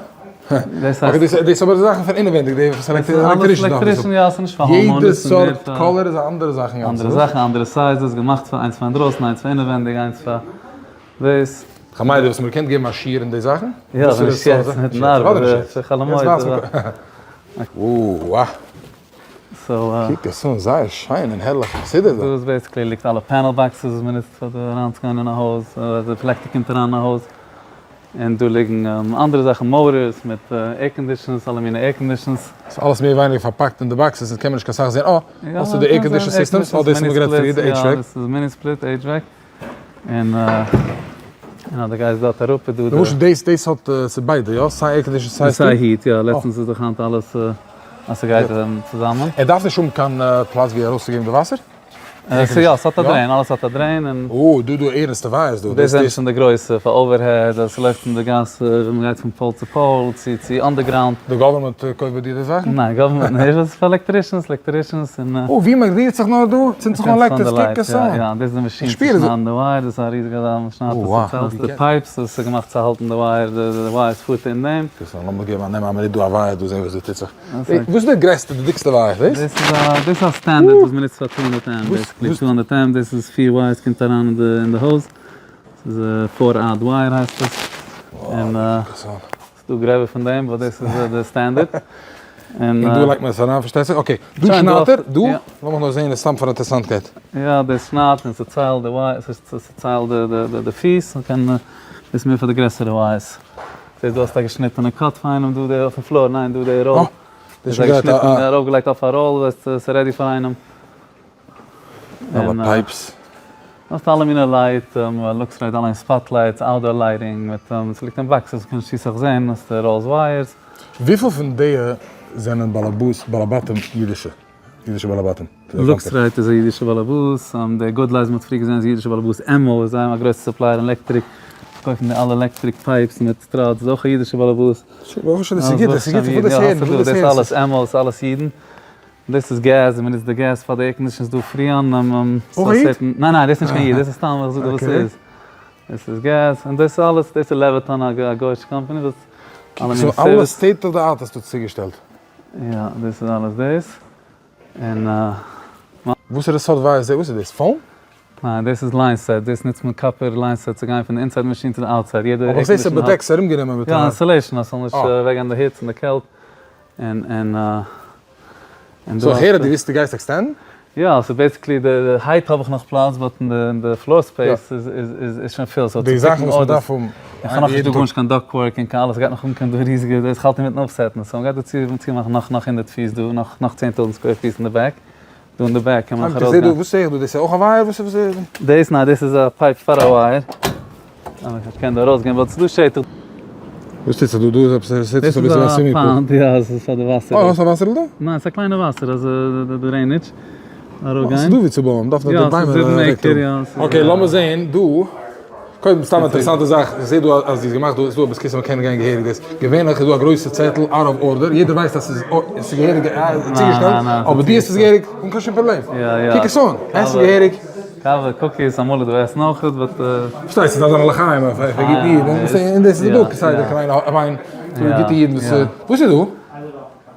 okay דאס איז אבער די זאכן פון אינעווענדיג, די וואס electrician דארף עס האבן. יעדע סארט color איז א אנדערע זאך אינגאנצן. אנדערע זאכן, אנדערע sizes, געמאכט פאר איינס פאר אינדרויסן, איינס פאר אינעווענדיג, איינס פאר דאס. חמיידי וואלסט מיר געקענט געבן א שיעור אין די זאכן? יא, ווען נישט יעצט, מיטן ארבעט, ס'איז חול המועד. וואו. קוק עס אן, זייער שיין און הערליך מסודר דא. דא איז basically ליגט אלע panel boxes וואס מען נוצט פאר די אריינצוגיין אין א הויז, די עלעקטריק קומט אריין אין א הויז, און דא ליגן אנדערע זאכן motors מיט air conditions, אלע מיני air conditions. ס'איז אלעס מער ווייניגער פארפאקט אין די boxes, און קען מען נישט קיין סאך זען, אה, האסטו די air condition systems, אה דאס האבן מיר גערעדט פריער, די HVAC. יא, דאס איז mini split HVAC. און און אז דו גייסט דארט אראפ איז דא די. למשל דאס דאס האט ס'איז ביידע יא? סיי air condition סיי סיי heat יא, לעצטנס איז דאך היינט אלעס אז ס'גייט צוזאמען. ער דארף נישט האבן קיין פלאץ ווי ארויסצוגעבן די וואסער? יא ס'האט א drain, אלעס האט א drain און. אה דא דא ערנסטע wires דא. דאס זענען שוין די גרויסע פאר overhead אז ס'לויפט אין די גאס ווען מ'גייט פון pole צו pole צו צו underground. די government קויפט ביי דיר די זאכן? ניין government נישט, דאס איז פאר electricians, electricians און. אה ווי מען רירט זיך נאר דא צינדט זיך אן לעקטערס, קוק עס אן. יא, דאס איז די מאשין צו שניידן די wire, דאס איז א ריזיגע זאך, מען שניידט עס צו צעלט די pipes, דאס איז געמאכט צו האלטן די wire, די wires פארט אין דעם. קוק עס אן, לאמיר געבן א נעם א מינוט דא א wire דא זען וואס דא טוט זיך. וואס איז די גרעסטע די דיקסטע wire דאס? דאס איז א דאס איז א standard וואס מען נוצט פאר 200 amp, basically 200 amp, דאס איז פיר wires קומט אריין אין די הויז, ס'איז four aught wire הייסט עס, און ס'דא גרעבער פון דעם ווייל דאס איז די standard. און דא לייגט מען עס אריין פארשטייט זיך, okay דא שניידט ער, דא, לאמיך נאר זעהן עס סתם פאר אינטערעסאנטקייט. יא דאס שניידט און ס'ציילט די wire, ס'ציילט די פיס, מ'קען, דאס איז מער פאר די גרעסערע wires. זעסט דא האסטו א געשניטענע cut פאר איינעם דא די אויפן floor, ניין דא די roll. איז א געשניטענע ארויפגעלייגט אויף א roll, וועסט עס ready פאר איינעם. אלע pipes. האסט אלע מיני light, Luxrite אליין spot lights, outdoor lighting, מיט ס'ליגט אין boxes, קענסט נישט צו סאך זעהן, האסט rolls wires. וויפיל פון די זענען באלעבאס בעלי בתים אידישע? אידישע בעלי בתים? Luxrite איז א אידישע באלעבאס, די Good Lights מ'האט פריער געזעהן איז א אידישע באלעבאס, עמא איז זייער א גרויסע supplier אין עלעקטריק, פארקויפן די אלע electric pipes מיט struts, איז אויך א אידישע באלעבאס. ברוך השם דאס איז גוט, דאס איז גוט, איך וויל דאס הערן, איך וויל דאס הערן. דאס אלעס עמא איז אלעס אידן. דאס איז געז, און מען נוצט די געז פאר די air conditions דא freon. אויך א heat? ניין ניין דאס איז נישט קיין heat, דאס איז סתם איך זאג דיר וואס ס'איז. דאס איז געז, און דאס איז אלעס, דאס איז Leviton א גוי'אישע קאמפאני וואס אלע מיני so אלע state of the art האסטו צוגעשטעלט? יא, דאס איז אלעס דאס, און. וואסערע סארט wire איז דאס? וואס איז דאס? foam? ניין דאס איז line set, דאס נוצט מען copper line set צו גיין פון די inside מאשין צו די outside, יעדע אבער איך זעה ס'איז באדעקט, ס'איז ארומגענומען מיט א. יא insulation אז ס'זאל נישט אוועקגיין די היץ און די קעלט, און און און so איך הער אז דו ווילסט דו גייסט extend ן? יא, ס'איז basically די height האב איך נאך פלאץ but אין די floor space איז איז שוין פיל, so די זאכן וואס מ'דארף האבן איך האב נאכנישט דא גארנישט קיין duct work און קיין אלעס, גייט נאך אנקומען דא ריזיגע דאס, כ'האלט אינמיטן אויפ set ן, so מ'גייט דא צו צומאכן נאך נאך 100 פיס דא, נאך נאך 10,000 square פיס אין די back, דא אין די back קען מען נאך ארויסגיין. וואס זעה איך דא? דאס איז אויך א wire? וואס איז דאס? ניין דאס איז א pipe פאר א wire. איך קען דא ארויסגיין ווייל ס'איז דא שטח. וואס טוט זיך דא? דא איז עפעס עס זעט אויס אביסל ווי א swimming pool. דאס איז א pond, יא עס איז פאר די וואסער. אה האסט א וואסערל דא? ניין ס'איז א קליינע וואסער אזוי די drainage אראפגיין. ס'איז דא ווי צו בויען, מ'דארף נאר די ביימער אוועקטראגן. okay לאמיר זעהן דא, קודם סתם אינטערעסאנטע זאך, איך זעה דא אז דו האסט געמאכט דא, איז דא א בית הכסא מ'קען גיין געהעריג דאס, געווענליך איז דא א גרויסע צעטל out of order, יעדער ווייסט אז ס'איז געהעריג צוגעשטעלט, אבער דו האסט עס געהעריג אן קיין שום פראבלעם, קוק עס אן, עס איז געהעריג. קאווע, cookies, אמאל איז דא עסן אויך, but. פארשטייסט ס'דארף זיין א לחיים אויף א גוטע איד, און דאס איז דא כסדר קליינע, איך מיין, גוטע אידן וואס, וואס איז דא?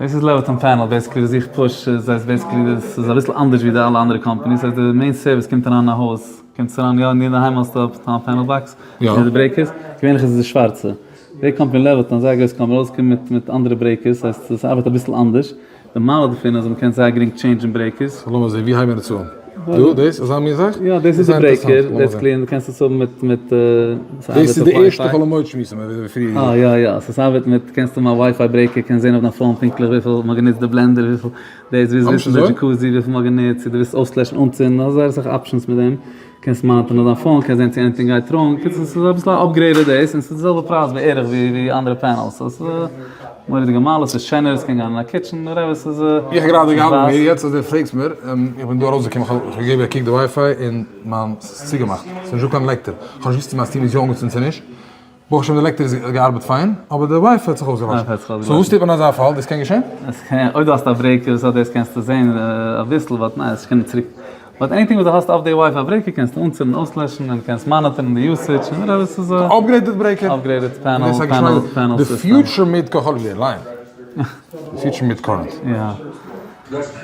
דאס איז Leviton panel, basically וואס איך push, עס הייסט basically דאס איז אביסל אנדערש ווי די אלע אנדערע companies, ס'הייסט די main service קומט אריין אין א הויז, קומט עס אריין יא אין אינדערהיים האסטו א panel box, מיט די breakers, געווענליך איז עס די שווארצע, די קאמפאני Leviton, זייער גרויסע קאמפאני, ארויסגעקומען מיט מיט אנדערע breakers, ס'הייסט עס ארבעט אביסל אנדערש. די מעלה דערפון אז מ'קען זייער גרינג change ן breakers. לאמיר זעהן, ווי הייבן מיר עס אן? דא? דאס? אזא מין זאך? יא, דאס איז די breaker, basically, און דו קענסט עס האבן מיט מיט דאס איז די ערשטע חול המועד שמועס ווי פריער. אה יא יא, ס'איז ארבעט מיט, קענסט האבן א WiFi breaker, קענסט זעהן אויף דיין phone פונקטליך וויפיל מ'האט גענוצט די blender, וויפיל דאס, ווילסט וויסן די jacuzzi וויפיל מ'האט גענוצט, צו דו ווילסט אויסלעשן אנצינדן, האסט זייער אסאך options מיט דעם. קענסט monitor ן אויף דיין phone, קענסט זען צו anything גייט wrong, קיצור ס'איז אביסל א upgraded דאס, און ס'איז די זעלבע פרייז בערך ווי אנדערע panels, so ס'איז א מורא'דיגע מעלה, ס'איז שענער, ס'קען גיין אין א kitchen, whatever, ס'איז איך האב גראדע געהאט ביי מיר, יעצט אז דו פרעגסט מיר, איך בין דא ארויסגעקומען, איך האב געגעבן א קוק די WiFi און מיין ס'איז צוגעמאכט, ס'איז נישטא קיין לעקטער, איך האב נישט געוואוסט צו מיין steam איז יא אנגעצינדן צו נישט, ברוך השם די לעקטער איז געארבעט פיין, אבער די WiFi האט זיך אויסגעלאשן. so וואס טוט מען אין אזא פאל? דאס קען געשען? עס קען, אויב דו האסט א breaker וואס האט דאס קענסטו זען אביסל, but ניין עס קען צוריק, but anything וואס דו האסט אויף די WiFi breaker קענסטו אנצינדן אויסלעשן און קענסט monitor ן די usage און whatever ס'איז א upgraded breaker. upgraded panel panel panel די system. future מיט כחול line. די future מיט current. יא.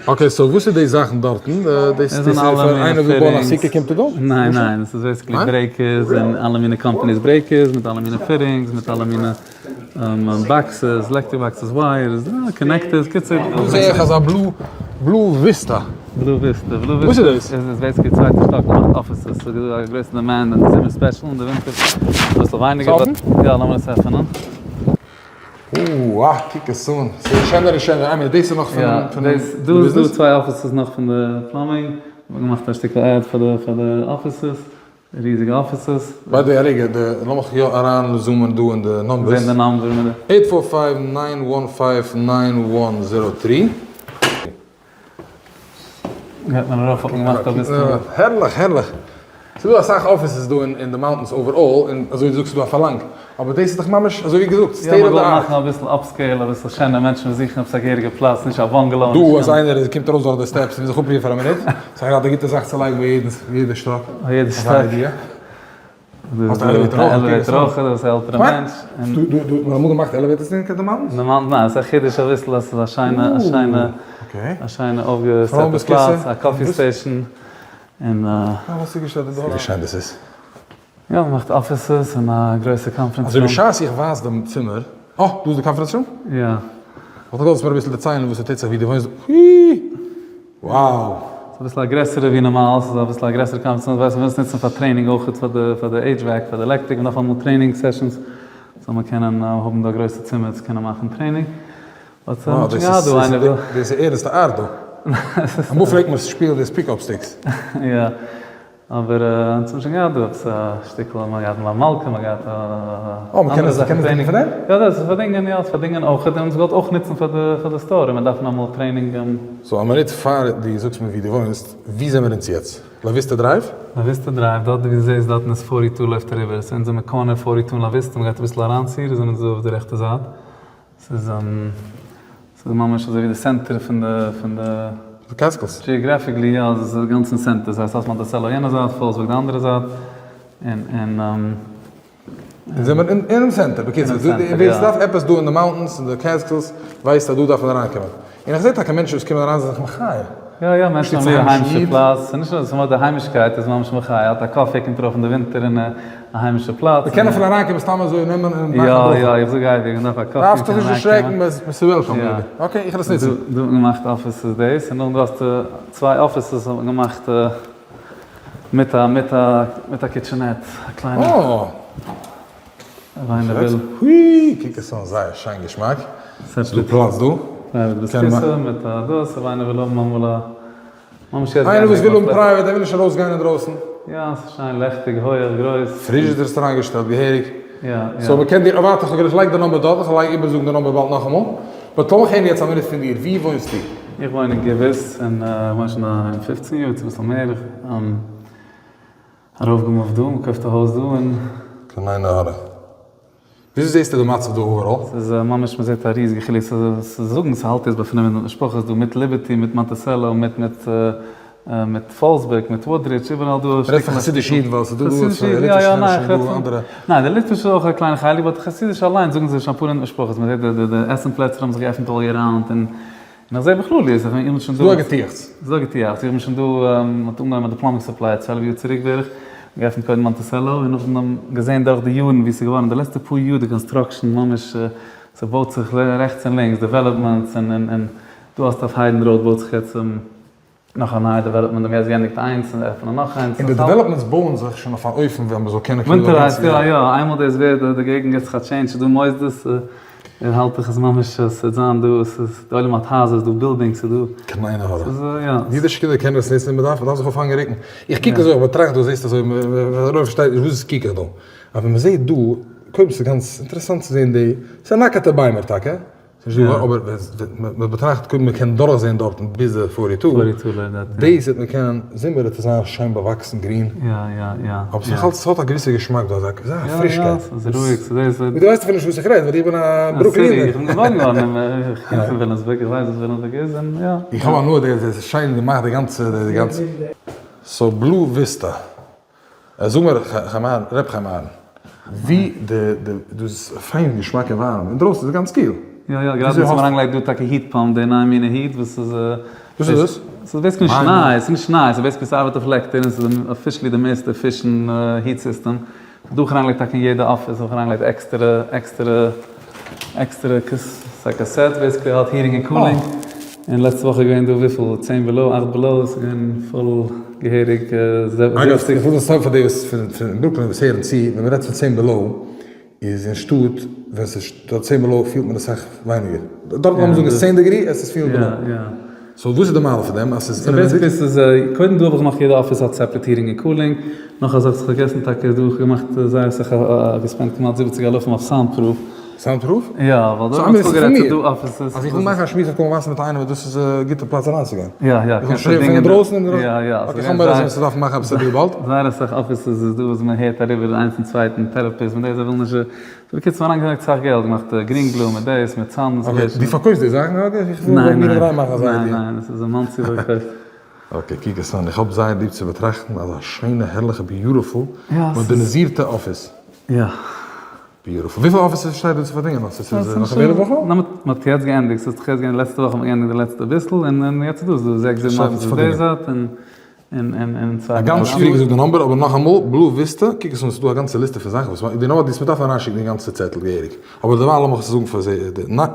okay so וואס איז די זאכן דארטן? דאס איז פאר איינער וויל בויען א סוכה קומט ער דא? ניין ניין עס איז basically breakers און אלע מיני companies breakers מיט אלע מיני fittings מיט אלע מיני boxes electric boxes wires connectors קיצור. דא זעה איך אזא Blue Blue Vista. Blue Vista Blue Vista איז basically צווייטע שטאק מ'מאכט offices ס'איז דא א גרויסע demand אין די זומער special אין די ווינטער אביסל ווייניגער but יא לאמיר עס עפענען. אוה קוק עס אן, ס'ווערט שענער און שענער, איין מינוט דאס איז נאך פון די ביזנעס? דא איז דא צוויי offices נאך פון די plumbing, מ'האט געמאכט א שטיקל ad פאר די פאר די offices, ריזיגע offices. by the way א רגע, די לאמיך יא אריין zoom ען דא אין די numbers. זען די number מיט די. eight four five nine one five nine one zero three. גייט מען ארויף האט מען געמאכט אביסל. הערליך הערליך. ס'איז דא אסאך offices דא אין די mountains overall, און אזוי ווי דו זאגסט איז דא א פארלאנג, אבער דאס איז דאך ממש אזוי ווי געזאגט state of the art. יא מ'וויל מאכן אביסל upscale אביסל שענער, מענטשן וואס זוכן עפעס א געהעריגע פלאץ נישט א bungalow. דא אז איינער קומט ארויס דורך די steps און וויל זיך אפרוען פאר א מינוט, ס'איז גראדע א גוטע זאך צו לייגן ביי יעדע שטאק. ביי יעדע שטאק. האסט א elevator אויך? א elevator אויך, דאס איז א עלטערע מענטש. דו דו האט מען אמאל געמאכט elevators אין די mountains? אין די mountains ניין, עס איז א חידוש אביסל אז עס איז א שיינע א שיינע א שיינע אויפגע set טע פלאץ, א coffee station, און. וואס איז געשטעלט אין די ווי שיין דאס איז. יא, מען מאכט offices און א גרויסע conference room. אזוי בשעת איך ווייז דעם צימער, אה, דא איז די conference room? יא. וואלט איך געוואלט זאלסט מיר אביסל דערציילן וואס ס'טוט זיך ווי דו וואוינסט, הי! wow! ס'איז אביסל א גרעסערע ווי נארמאל, ס'איז אביסל א גרעסערע conference room, ווייסט מ'וויל עס נוצן פאר training אויכעט פאר די פאר די HVAC פאר די עלעקטריק, מ'דארף אמאל training sessions זאל מען קענען האבן דא א גרויסע צימער צו קענען מאכן training, but wow דאס איז דאס איז ערנסטע ארט דא. אמאל פלעגט מען שפילן דאס pick up sticks. יא. אבער אונז האבן שוין געהאט דא עפעס א שטיקל, מ'האט געהאט מלוה מלכה, מ'האט געהאט אנדערע זאכן. אה, מ'קען עס דינגען פאר דעם? יא, דאס איז פאר דינגען, יא, פאר דינגען אויך, און אונז געוואלט אויך נוצן פאר די פאר די store, און מיר דארפן אמאל training. so א מינוט פאר דו זאגסט מיר ווי דו וואוינסט, ווי זעמיר אונז יעצט? La Vista Drive? La Vista Drive, דארט ווי דו זעסט דארטן איז forty two לויפט אריבער, so אונז זעמיר corner forty two און La Vista, מ'גייט אביסל אריינציר, זעמיר אונז דא אויף די רעכטע זייט, ס'איז. ס'איז ממש אזוי ווי די center פון די פון די. די Catskills. Geographically יא, עס איז גאנץ אין center, ס'הייסט האסט מאנטיסעלא יענע זייט, פאלסבורג די אנדערע זייט, און און. אונז זעמיר אינעם center, בקיצור, ווער ס'דארף עפעס דא אין די mountains אין די Catskills ווייסט אז דא דארף מען אריינקומען. און איך זעה טאקע מענטשן וואס קומען אריין זענען זיך מחיה. יא יא, מענטשן האבן ליב א היימישע פלאץ, ס'איז נישט נאר דאס, נאר די היימישקייט איז ממש מחיה, האט א coffee קומט ארויף אין די ווינטער אין א היימישע פלאץ. מ'קען אפילו אריינקומען סתם אזוי נעמען און מאכן א ברכה. יא יא, איך זאג אייביג, מען דארף א coffee דארפסט דיך נישט דערשרעקן, ס'איז welcome יעדער. Okay, איך וועל עס נוצן. דא האט מען געמאכט אפיסעס דאס, און נאכדעם האסטו צוויי אפיסעס האט מען געמאכט מיט א מיט א מיט א kitchenette, א קליינע. אוי הוי, קוק עס אן זייער שיין געשמאק, ס'איז דא פלאץ דא. private בית הכסא מיט א דאס, אויב איינער וויל האבן אמאל א ממש יעצט איינער וואס וויל האבן private, ער וויל נישט ארויס גיין אינדרויסן. יא, ס'איז שיין לעכטיג, הויעך, גרויס. פרידזשידער האסטו אריינגעשטעלט געהעריג. יא יא. so מ'קען דיר, ווארט איך לייג די number דארט, איך וועל איבערזאגן די number באלד נאכאמאל. But לאמיך הערן יעצט א מינוט פון דיר, ווי וואוינסטו? איך וואוין אין געוויס, און איך וואוין שוין דא 15 יאר, צו אביסל מער. ארויפגעמופט דא, מ'קויפט א הויז דא און. קיין עין הרע. וויאזוי זעסטו די מצב דא overall? ס'איז ממש מ'זעט א ריזיגע חילוק, ס'איז זאגן ס'האלט יעצט ביי 500 משפחות דא, מיט ליבערטי, מיט מאנטיסעלא, מיט מיט מיט פאלסבורג, מיט וואודרידזש, איבעראל דא. מ'רעדט פון חסידישע אידן ווייל ס'איז דא דא ליטווישע זענען שוין דא אנדערע. ניין די ליטווישע איז אויך א קליינע חלק but די חסידישע אליינס זאגן זיי שוין אפאר הונדערט משפחות, מ'זעט די די עסן פלעצער האבן זיך געעפנט all year round און און איך זעה בכלליות, איך בין שוין דא. ס'דא א געטועכץ. ס'דא א געטועכץ, איך בין שוין דא, מ'האט אנגעהויבן מיט די plumbing supply 12 יאר צוריק בערך, געעפנט קודם מאנטיסעלא און נאכדעם געזען דורך די יארן ווי ס'איז געווארן די לעצטע פאר יאר די construction ממש ס'בויט זיך רעכטס און לינקס developments און און און דא האסטו אויף היידן road בויט זיך יעצט נאך א נייע development, האבן יעצט געענדיגט איינס און עפענען נאך איינס. און די developments בויען זיך שוין אויף אן אופן ווען מ'זאל קענען קומען דא winterized יא יא, איינמאל דאס ווערט די געגנט געט זיך א change ס'איז דא מוסדות און האלט איך עס ממש עס וועט זיין דא עס איז די עולם האט הייזער ס'איז דא בילדינגס ס'איז דא. קיין עין הרע. ס'איז יא. אידישע קינדער קענען עס ניצן און מ'דארף מ'דארף זיך אויפהאנגען רוקן. איך קוק אזוי איך באטראכט דא זעסט אזוי מ'פארשטייט נישט וואס קוק איך דא. אבער מ'זעט דא קודם ס'איז גאנץ אינטערעסאנט צו זען די ס'איז נאקעטע ביימער טאקע. ס'נישט דא, אבער מען באטראכט קודם מען קען דורכזען דארטן ביז די forty two, דאס וועט מען קענען, זומער וועט עס זיין שיין באוואקסן גרין, אבער ס'נאך אלץ ס'האט א געוויסע געשמאק דא, אזא פרישקייט, דו ווייסט אפילו נישט וואס איך רעד ווייל איך בין א ברוקלינער. איך בין געבוירן געווארן אין, איך קום פון וויליאמסבורג, איך ווייס וואס וויליאמסבורג איז, און יא. איך האב הנאה דאס איז שיין געמאכט די גאנצע די גאנצע. So בלו וויסטא. זאג מיר חיים אהרן, ר' חיים אהרן, ווי די די דאס איז פיין געשמאק און ווארעם, אינדרויסן איז גאנץ קיל. יא יא, גראדע האט מען אריינגעלייגט דא טאקע heat pump, די נייע מינע heat וואס איז. וואס איז דאס? ס'איז basically נישט ניי, ס'איז נישט ניי, ס'איז basically ס'ארבעט אויף לעקטער און ס'איז officially די מערסטע efficient heat system. דא האב איך אריינגעלייגט טאקע אין יעדע אפיס האב איך אריינגעלייגט עקסטערע עקסטערע עקסטערע ס'איז א קאסעט basically האט heating און cooling און לעצטע וואך איז געווען דא וויפיל צען below אכט below ס'איז געווען פול געהעריג אגב איך וויל דאס זאגן פאר די וואס פון ברוקלין וואס הערן צו ווען מ'רעדט פון צען below איז אין שטאט ווען ס'איז דארט צען below פילט מען אסאך ווייניגער דארט לאמיר זאגן איז צען degree עס איז פיל below. So וואס איז די מעלה פון דעם אז ס'איז אינעווייניג? So basically ס'איז קודם דא האב איך געמאכט יעדע אפיס האט separate heating און cooling, נאך א זאך וואס איך האב פארגעסן טאקע איז דא איך האב געמאכט זייער אסאך געספענדט כמעט 70 אלפים אויף sound proof. Sound proof? יא, ווייל דא האט מען צוגערעדט ס'איז דא אפיסעס. אז איך וויל מאכן א שמועס אויף קול מבשר מיט איינעם דאס איז א גוטע פלאץ אריינצוגיין. יא יא, קענסט פון אינדרויסן און יא יא. Okay איך האב מורא אז מ'דארף מאכן עפעס א deal באלד. זייער אסאך אפיסעס איז דא וואס מען הערט אריבער איינס צום צווייטן, therapist מיט דאס זיי ווילן נישט בקיצור מ'האט אריינגעלייגט סאך געלט, געמאכט green glue מיט דאס, מיט sound insulation. Okay, דו פארקויפסט די זאכן אדער? איך וויל ביי מיר אריין מאכן אזא idea. ניין ניין, עס איז אין מאנסי פארקויפט. Okay, קוק עס אן, איך האב זייער ליב צו באטראכטן אזא שיינע הערליכע beautiful מאדערניזירטע אפיס. יא. Beautiful. וויפיל אפיסעס שטייט דא צו פארדינגען נאך? ס'איז נאך available בכלל? ניין, מ'האט יעצט געענדיגט, ס'האט זיך יעצט געענדיגט, לעצטע וואך האט מען געענדיגט די לעצטע ביסל, און יעצט איז דא, ס'איז דא זעקס זיבן אפיסעס די זייט, און און צוויי הגם נישט פריער געזאגט די number אבער נאכאמאל בלו וויסטע קוק עס אן ס'איז דא א גאנצע ליסטע פון זאכן וואס די נאמבער דיס מ'דארף אריינשיקן די גאנצע צעטל געהעריג אבער דערווייל לאמיך עס זאגן פאר זיי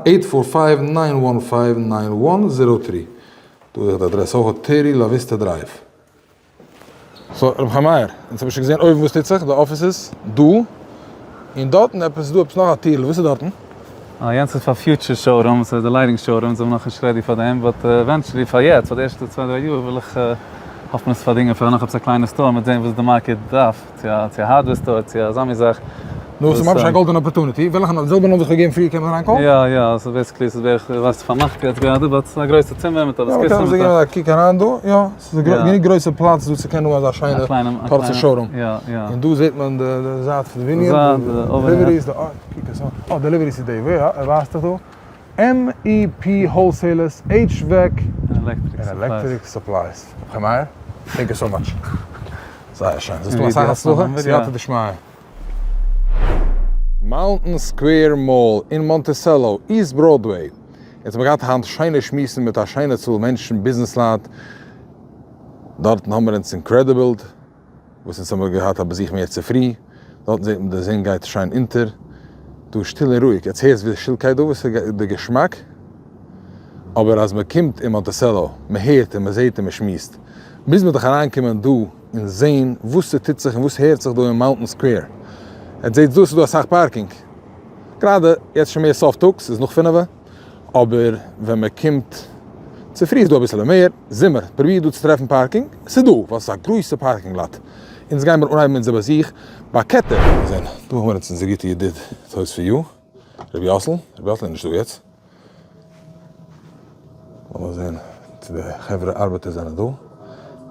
eight four five nine one five nine one zero three דא איז די אדרעס אויך thirty La Vista Drive. So רבי חיים מאיר, אונז האבן שוין געזען אויבן וואס טוט זיך, די אפיסעס דא, און דארטן עפעס איז דא עפעס נאך א טירל, וואס איז דארטן? אה, יענץ איז פאר future showroom, ס'איז די lighting showroom, זיי זענען נאכנישט ready פאר דעם, but eventually פאר יעצט, פאר די ערשטע צוויי דריי יאר וויל איך האפן עס פארדינגען פאר נאך עפעס א קליינע store, מ'וועט זען וואס די market דארף, צו א צו א hardware store, צו אזא מין זאך. נו, ס'איז ממש א גאלדענע opportunity, וועלכע נאר, די זעלבע נאמבער וואס כ'האב געגעבן פריער קען מען אריינקאלן? יא יא, ס'איז basically, ס'איז בערך, ווייסט פארמאכט יעצט גראדע, but ס'איז א גרויסע צימער מיט א בית הכסא יא, מ'קען זיך געבן א קוק אריין דא, יא, ס'איז א גענוג גרויסע פלאץ דא צו קענען האבן אזא שיינע קורצע showroom. און דא זעט מען די זייט פון די בנין, deliveries, אה, קוק עס אן, אה, deliveries איז די וועי, אה, ער ווייזט דיך דא. MEP Wholesalers, HVAC און Electric Supplies. ר' חיים מאיר, thank you so much. זייער שיין. זאלסט האבן אסאך הצלחה, סייעתא דשמיא. Mountain Square Mall אין מאנטיסעלא, East Broadway. אונז האבן געהאט היינט שיינע שמועסן מיט א שיינע צאל מענטשן, ביזנעסלייט. דארטן האבן מיר אונז IncrediBuild. וואס אונז האמיר געהאט א באזוך מער צופרי, דארטן זעט מען די זון גייט שיין אונטער, דא איז שטיל און רואיג, יעצט הערסט ווי די שטילקייט דא, וואס איז די געשמאק, אבער אז מען קומט אין מאנטיסעלא, מען הערט און מען זעט און מען שמועסט, מוז מען דאך אריינקומען דא און זען וואס ס'טוט זיך און וואס הערט זיך דא אין Mountain Square, עטס זעטס דא ס'איז דא אסאך parking, גראדע יעצט שוין מער סוף טאג, ס'איז נאך פינעווע. אבער ווען מען קומט צופרי איז דא אביסעלע מער, זומער פרוביר דא צו טרעפן parking, ס'איז דא ווייל ס'איז א גרויסע parking lot, אונז גיימער אנהייבן אונזער באזוך ביי כתר. זען, דא האבן מיר אונז אונזער גוטע ידיד Toys for You, רבי יאסל, רבי יאסל איז נישט דא יעצט, לאמיר זען צו די חברה ארבעטער זענען דא,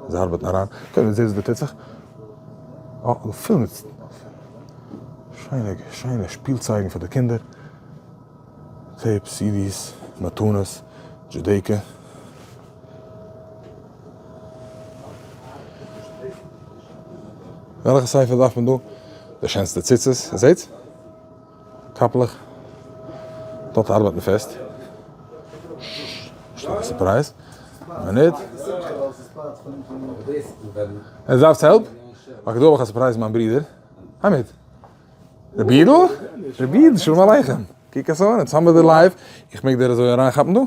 זיי ארבעטן אריין, קודם זעהט וואס דא טוט זיך, אה, פול מיט שיינע שיינע שפילצייגן פאר די קינדער. tapes, CDs, מתנות, Judaica. וועלכע ספר דארף מען דא? די שענסטע ציצית, זעהט? קאפלעך. דארט ארבעט מען פעסט. נישטא קיין surprise. מינוט. עס דארף help? Okay, דא האב איך א surprise מיין ברודער. היי מיט. רבי אידל? רבי איד, שלום עליכם. קוק עס אן, יעצט האמיר דיר live. איך מעג דיר אזוי אריינכאפן דא?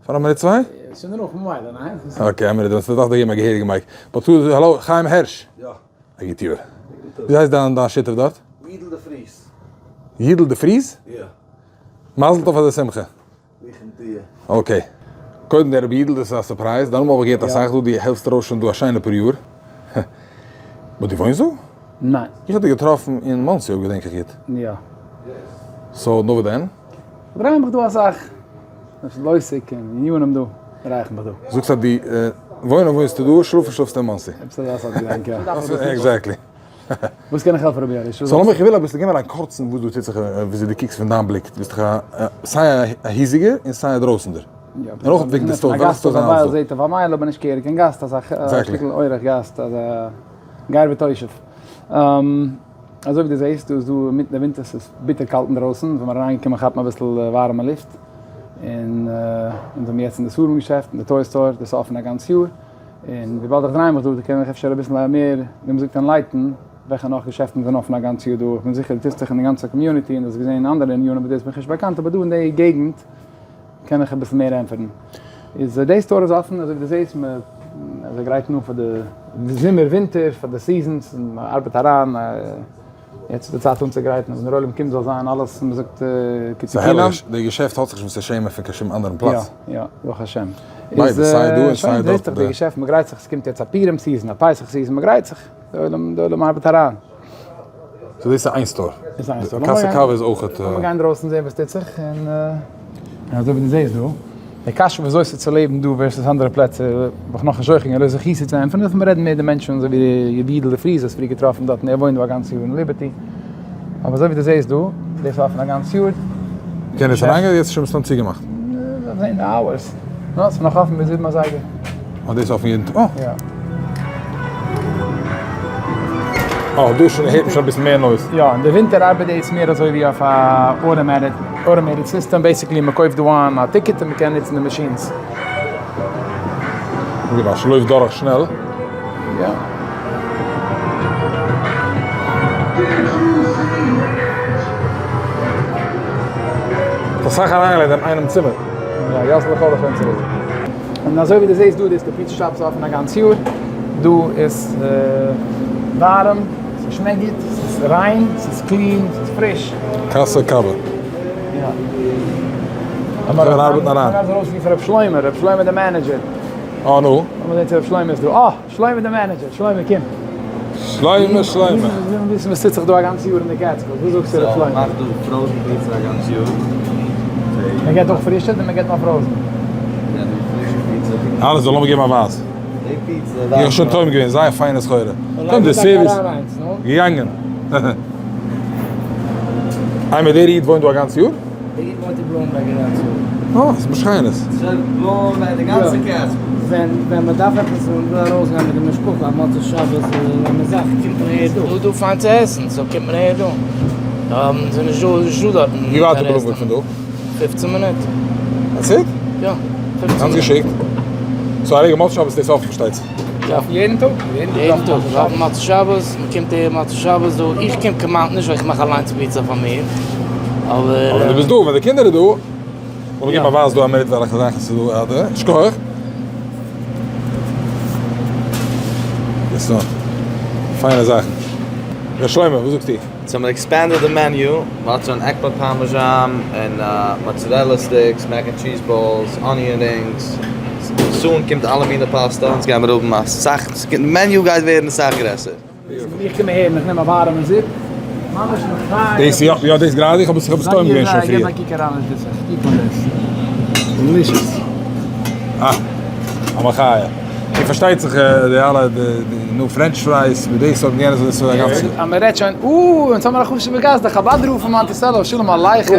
פאר א מינוט צוויי? שוין דערנאך ממילא, ניין? Okay, א מינוט, דו דארפסט דיר געבן א געהעריגע mic. But האלא, חיים הערש. יא. א גוט יאר. ווי הייסט דיין דיין שותף דארט? יידל די פריז. יידל די פריז? יא. מזל טוב פאר די שמחה. Okay. קודם דער רבי אידל דאס איז א surprise, דיין נאמען האב איך געהערט אסאך דא, דו העלפסט ארויס שוין דא א שיינע פאר יאר. But דו וואוינסט דא? ניין. איך האב דיר געטראפן אין מאנסי אויב געדענק איך גוט. יא. So נאר וואס דען? כ'דריי מיך דא אסאך. דאס איז לויסיג און עניינים דא, דריי איך מיך דא. זאגסט אז דו וואוינען וואוינסטו דא, שלאפן שלאפסטו אין מאנסי. עפעס אזא סארט געדאנק, יא. Exactly. וואס קען איך העלפן רבי אליש? So לאמיך, איך וויל אביסל, גיב מיר א קורצן וואס דא טוט זיך, וויאזוי דו קוקסט פון דיין בליק, דו ביסט דאך א סיי א היזיגער און סיי א דרויסענדער. און אויך וועגן די store, וועלכע store זענען אלס דא? זעהט אויף א מייל אבער נישט געהעריג קיין גאסט, אזא שטיקל אורח גאסט, אזא גר ותושב. אזוי ווי דו זעהסט דא איז דא אינמיטן די ווינטער ס'איז ביטער קאלט אינדרויסן, זענען מיר אריינגעקומען כאפן אביסל ווארעמע לופט, און אונז זעמיר יעצט אין די ספרים געשעפט, אין די toy store, דאס איז אפען א גאנץ יאר. און וויבאלד איך דריי מיך דא קען איך אפשר אביסל מער ווי מ'זאגט enlighten וועלכע נאך געשעפטן זענען אפן א גאנץ יאר דא, איך בין זיכער דו טוסט זיך אין די גאנצע community און דו האסט געזען אנדערע ענינים וואס דאס בין איך נישט באקאנט אבער דא אין די געגנט קען איך אביסל מער ענטפערן. איז די store איז אפן אזוי ווי דו זעסט מ' זיי גרייטן אן פאר די זומער ווינטער פאר די seasons און מ'ארבעט אריין. יעצט איז די צייט אנצוגרייטן אז ווען דער עולם קומט זאל זיין אלעס ווי מ'זאגט כתיקונם. די געשעפט האט זיך נישט וואס צו שעמען פון קיין שום אנדערן פלאץ. יא יא, ברוך השם. ביידע, סיי דא און סיי שוין, דארט. זעסט דאך די געשעפט, מ'גרייט זיך, ס'קומט יעצט א פורים season, א פסח season, מ'גרייט זיך, די עולם די עולם ארבעט אריין. So דאס איז איין store. איז איין store. קאסע קאווע איז אויכעט. לאמיר גיין דרויסן זען וואס טוט זיך און. אזוי ווי דו זעסט דא, די קשיא ווי אזוי ס'איז צו לעבן דא versus אנדערע פלעצער, האב איך נאכנישט זוכה געווען לא זכיתי צו ענטפערן, דארף מען רעדן מער די מענטשן אזוי ווי ר' יודל די פריז האסט פריער געטראפן דארטן, ער וואוינט דא א גאנץ יאר אין ליבערטי, אבער אזוי ווי דו זעסט דא, דאס איז אפן א גאנץ יאר. קען עס אריינגיין יעצט שוין מסתם צוגעמאכט. דארף זען די hours. נא, ס'איז נאך אפן ביז זיבן אזייגער. אה, דאס איז אפן יעדן טאג? אה. יא. אה, דא שוין הערט מען שוין אביסל מער noise. יא, אין די ווינטער ארבעט דאס מער אזוי ווי אויף א automated system, basically מען קויפט דא איין א ticket און מען קען נוצן די machines. געוואשן לויפט דורך שנעל. יא. האט אסאך אריינגעלייגט דעם איינעם צימער. יא, יאסל איך האב שוין צוריק. און אזוי ווי דו זעסט דא, דאס די pizza shop איז אפען א גאנץ יאר. דא איז ווארעם, ס'שמעקט גוט, ס'איז ריין, ס'איז clean, ס'איז פריש. קאסע קאווע. יא. אבער ארבעטן אריין. מ'דארף ארויסרופן ר' שלמה, ר' שלמה די manager. אה נו. לאמיר זען צו ר' שלמה איז דא. אה! שלמה די manager, שלמה קום. שלמה שלמה. מיר ווילן וויסן וואס טוט זיך דא א גאנץ יאר אין די Catskills, וואס זאגסטו ר' שלמה? מאכט דא frozen pizza א גאנץ יאר. מען געט אויך פרישע אדער מען געט נאר frozen? אלעס זאל לאמיר געבן א ווייז. איך האב שוין טועם געווען, זייער פיינע סחורה. קודם די service. געגאנגען. איינמאל דער איד וואוינט דא א גאנץ יאר? דער איד מאטי בלומבערג איז א צרה. אה, ס'איז בשכינות. בלומבערג, די גאנצע קעסט. ווען ווען מען דארף עפעס און מען וויל ארויסגיין מיט די משפחה א מוצאי שבת און א זאך קומט מען אהער דא. דא דא פיין צו עסן so קומט מען אהער דא. ס'איז נישט דא נישט דא דארטן. ווי ווייט איז בלומבערג פון דא? 15 מינוט. That's it? יא. גאנץ געשיקט. So א רגע מוצאי שבת איז דאס אפן פארשטייט זיך. יעדן טאג? יעדן טאג. מוצאי שבת, מען קומט אהער מוצאי שבת דא, איך קום כמעט נישט ווייל איך מאך אליינס פיצא פאר מיר, אבער. אבער דו ביסט דא ווען די קינדער איז דא, לאמיר געבן א ווייז דא א מינוט וועלכע זאכן ס'איז דא אדער, שכוח. פיינע זאכן. ר' שלמה, וואס זאגסטו? So מ'האט expanded די menu, מ'האט שוין eggplant parmesan און mozzarella sticks, mac and cheese balls, onion rings, soon קומט אלע מיני פאסטא, אונז גיימיר האבן אסאך, די menu גייט ווערן אסאך גרעסער. איך קום אהער און איך נעם א ווארעמע זופ, ממש מחיה. דאס יא, יא דאס גראדע, איך האב עס איך האב עס טועם געווען שוין פריער. געב א קוק אריין אין די זיך, קוק אן דאס. Delicious. אה, א מחיה. און פארשטייט זיך די אלע די נו french fries מיט די סארט און יענע סארט דאס איז א גאנצע. אז מען רעדט שוין, אה, אונז האמיר א חשוב'ע גאסט, דער חבד רב פון מאנטיסעלא, שלום עליכם,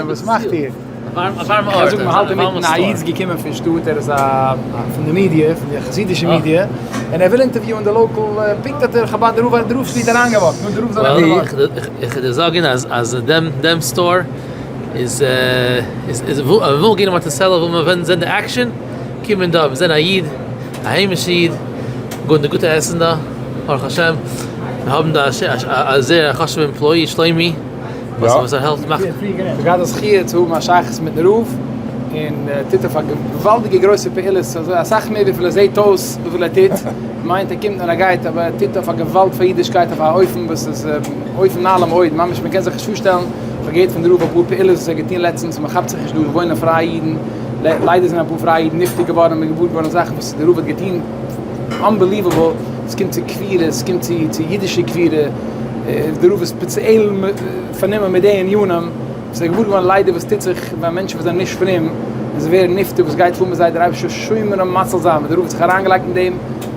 וואס מאכט איר? איך זאג מ'האלט אינמיטן, א איד איז געקומען פון שטאט, ער איז א פון די מידיע, פון די חסידישע מידיע, און ער וויל אינטערוויוען די local, פונקט האט דער חבד רב דער רב שליט א אריינגעוואקט, נו דער רב זאל אים ווארטן. איך וועל דיר זאגן אז אז דעם דעם store איז איז איז וויל גיין אין מאנטיסעלא וויל מען ווען זען די action, קומען דא זען א איד, א היימישע איד, גוט גוטע עסן דא, ברוך השם, מיר האבן דא א זייער א חשובע employee שלומי. וואס ער העלפט מאכן. כ'האב געהאט די זכי' צו האבן א שייכות מיטן רב, און ער טוט אויף א געוואלדיגע גרויסע פעולות, אזוי אסאך מער וויפיל ער זעט אויס וויפיל ער טוט, מיינט ער קומט און ער גייט, אבער ער טוט אויף א געוואלד פאר אידישקייט אויף א אופן וואס איז אופן נעלה מאוד, ממש מען קען זיך נישט פארשטעלן, כ'האב געהערט פון די רב אפאר פעולות וואס ער האט געטון לעצטנס, מען כאפט זיך נישט דא וואוינען פרייע אידן, ליידער זענען אפאר פרייע אידן נפטר געווארן און מען איז געוואר געווארן זאכן וואס די רב האט געטון, unbelievable, עס קומט צו קבורה, עס קומט צו צו אידישע קבורה. דער רב איז ספעציעל פארנומען מיט די ענינים, עס איז געוואר געווארן ליידער וואס טוט זיך ווען מענטשן וואס זענען נישט פרום און זיי ווערן נפטר וואס גייט פאר מיט זיי, דער אייבערשטער שומר און מציל זיין, ווען דער רב האט זיך אריינגעלייגט אין דעם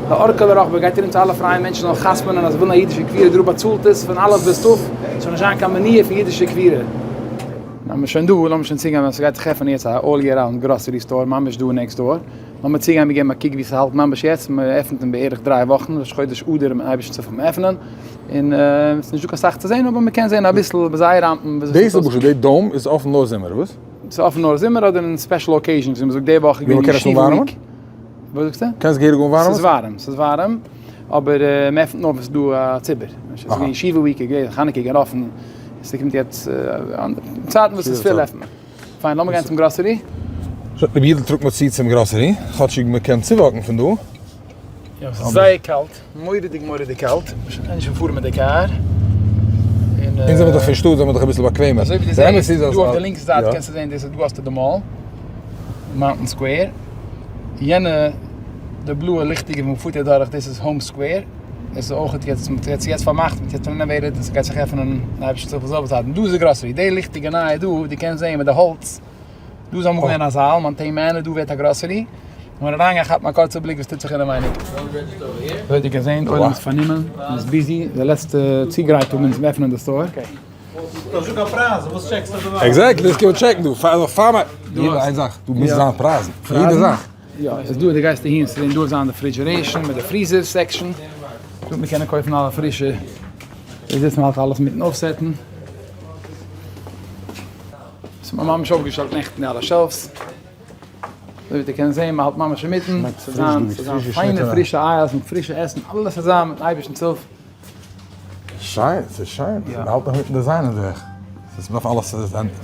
לאורכה לרוחבה, גייט ארום צו אלע פרייע מענטשן זאלן חתמ'נען אז זיי ווילן א אידישע קבורה, דער רב באצאלט עס פון אלף ביז ת', עס זאל נישט זיין קיין מניעה פון אידישע קבורה. לאמיר שוין דא, לאמיר שוין צוגיין ווייל ס'גייט זיך עפענען יעצט א all year round grocery store ממש דא next door. לאמיר צוגיין מיר געבן א קוק ווי ס'האלט ממש יעצט, מ'עפנט אין בערך דריי וואכן, ראש חודש אדר מיטן אייבערשטנ'ס הילף וועט מען עפענען, און ס'איז נישטא קיין סאך צו זען אבער מ'קען זען אביסל בזעיר אנפין וויאזוי דאס ס'זעט אויס. למשל די dome איז אפן נאר זומער וואס? ס'איז אפן נאר זומער אדער אין special occasions ווי מ'זאגט די וואך איז ווי געווען מ'קען עס ישיבה אנווארעמען? week. וואס זאגסטו? קענסט געהעריג אנווארעמען? ס'איז ווארעם, ס'איז ווארעם, אבער מ'עפנט נאר ווען ס'איז דא א ציבור. למשל ס'איז געווען ישיבה week, איז געווען חנוכה געווען אפן, ס'קומט יעצט צייטן וואס ס'איז פיל עפנט מען. פיין לאמיר גיין צום גראסערי. שוין, רבי אידל טראגט מיר צו צום גראסערי, כאטשיג מען קען צו walk ן פון דא. יא, ס'איז זייער קאלט, מורא'דיג מורא'דיג קאלט, מ'קען נישט פארן מיט די קאר. אונז זעמיר דאך פון שטאט זעמיר דאך אביסל באקוועמער. אזוי ווי דו זעסט, דא אויף די לינקע זייט קענסטו זען דאס איז דא האסטו די mall, מאונטען סקווער, יענע די בלויע ליכטיגע וואו מ'פארט אדורך דאס איז האום סקווער. עס איז אויך יעצט מ'האט יעצט יעצט פארמאכט מ'האט יעצט renovated און ס'גייט זיך עפענען אייבערשטער זאל זאל זיין דא איז די גראסערי די ליכטיגע נייע דא ווי דו קענסט זעהן מיט די האלץ דא איז אמאל געווען א זאל מאנטעין מענער דא ווערט א גראסערי לאמיר אריינגיין כאפן א קורצע בליק וואס טוט זיך אינעווייניג. אזוי ווי דו קענסט זעהן די עולם איז פארנומען מען איז busy די לעצטע צוגרייטונגען צום עפענען די store. Exactly, דאס קען מען טשעקן דא, פאר פאר יעדע איין זאך, דא מוז זיין פרייזן, פאר יעדע זאך. יא, עס איז דא, דו גייסט אהין, ס'וועט דא זיין די refrigeration מיט די freezer section, דא וועט מען קענען קויפן אלע פרישע, דא זיצט מען האלט אלעס מיטן אויפסעטן. עס האט מען ממש אויפגעשטעלט נעכטן די אלע shelves, אזוי ווי דו קענסט זען, מען האלט ממש אינמיטן, ס'וועט זיין פיינע פרישע aisles מיט פרישע עסן, אלעס וועט זיין מיטן אייבערשטנ'ס הילף. שיין, ס'איז שיין, מ'האלט נאך מיטן דיזיינען זיך, ס'איז מ'דארף אלעס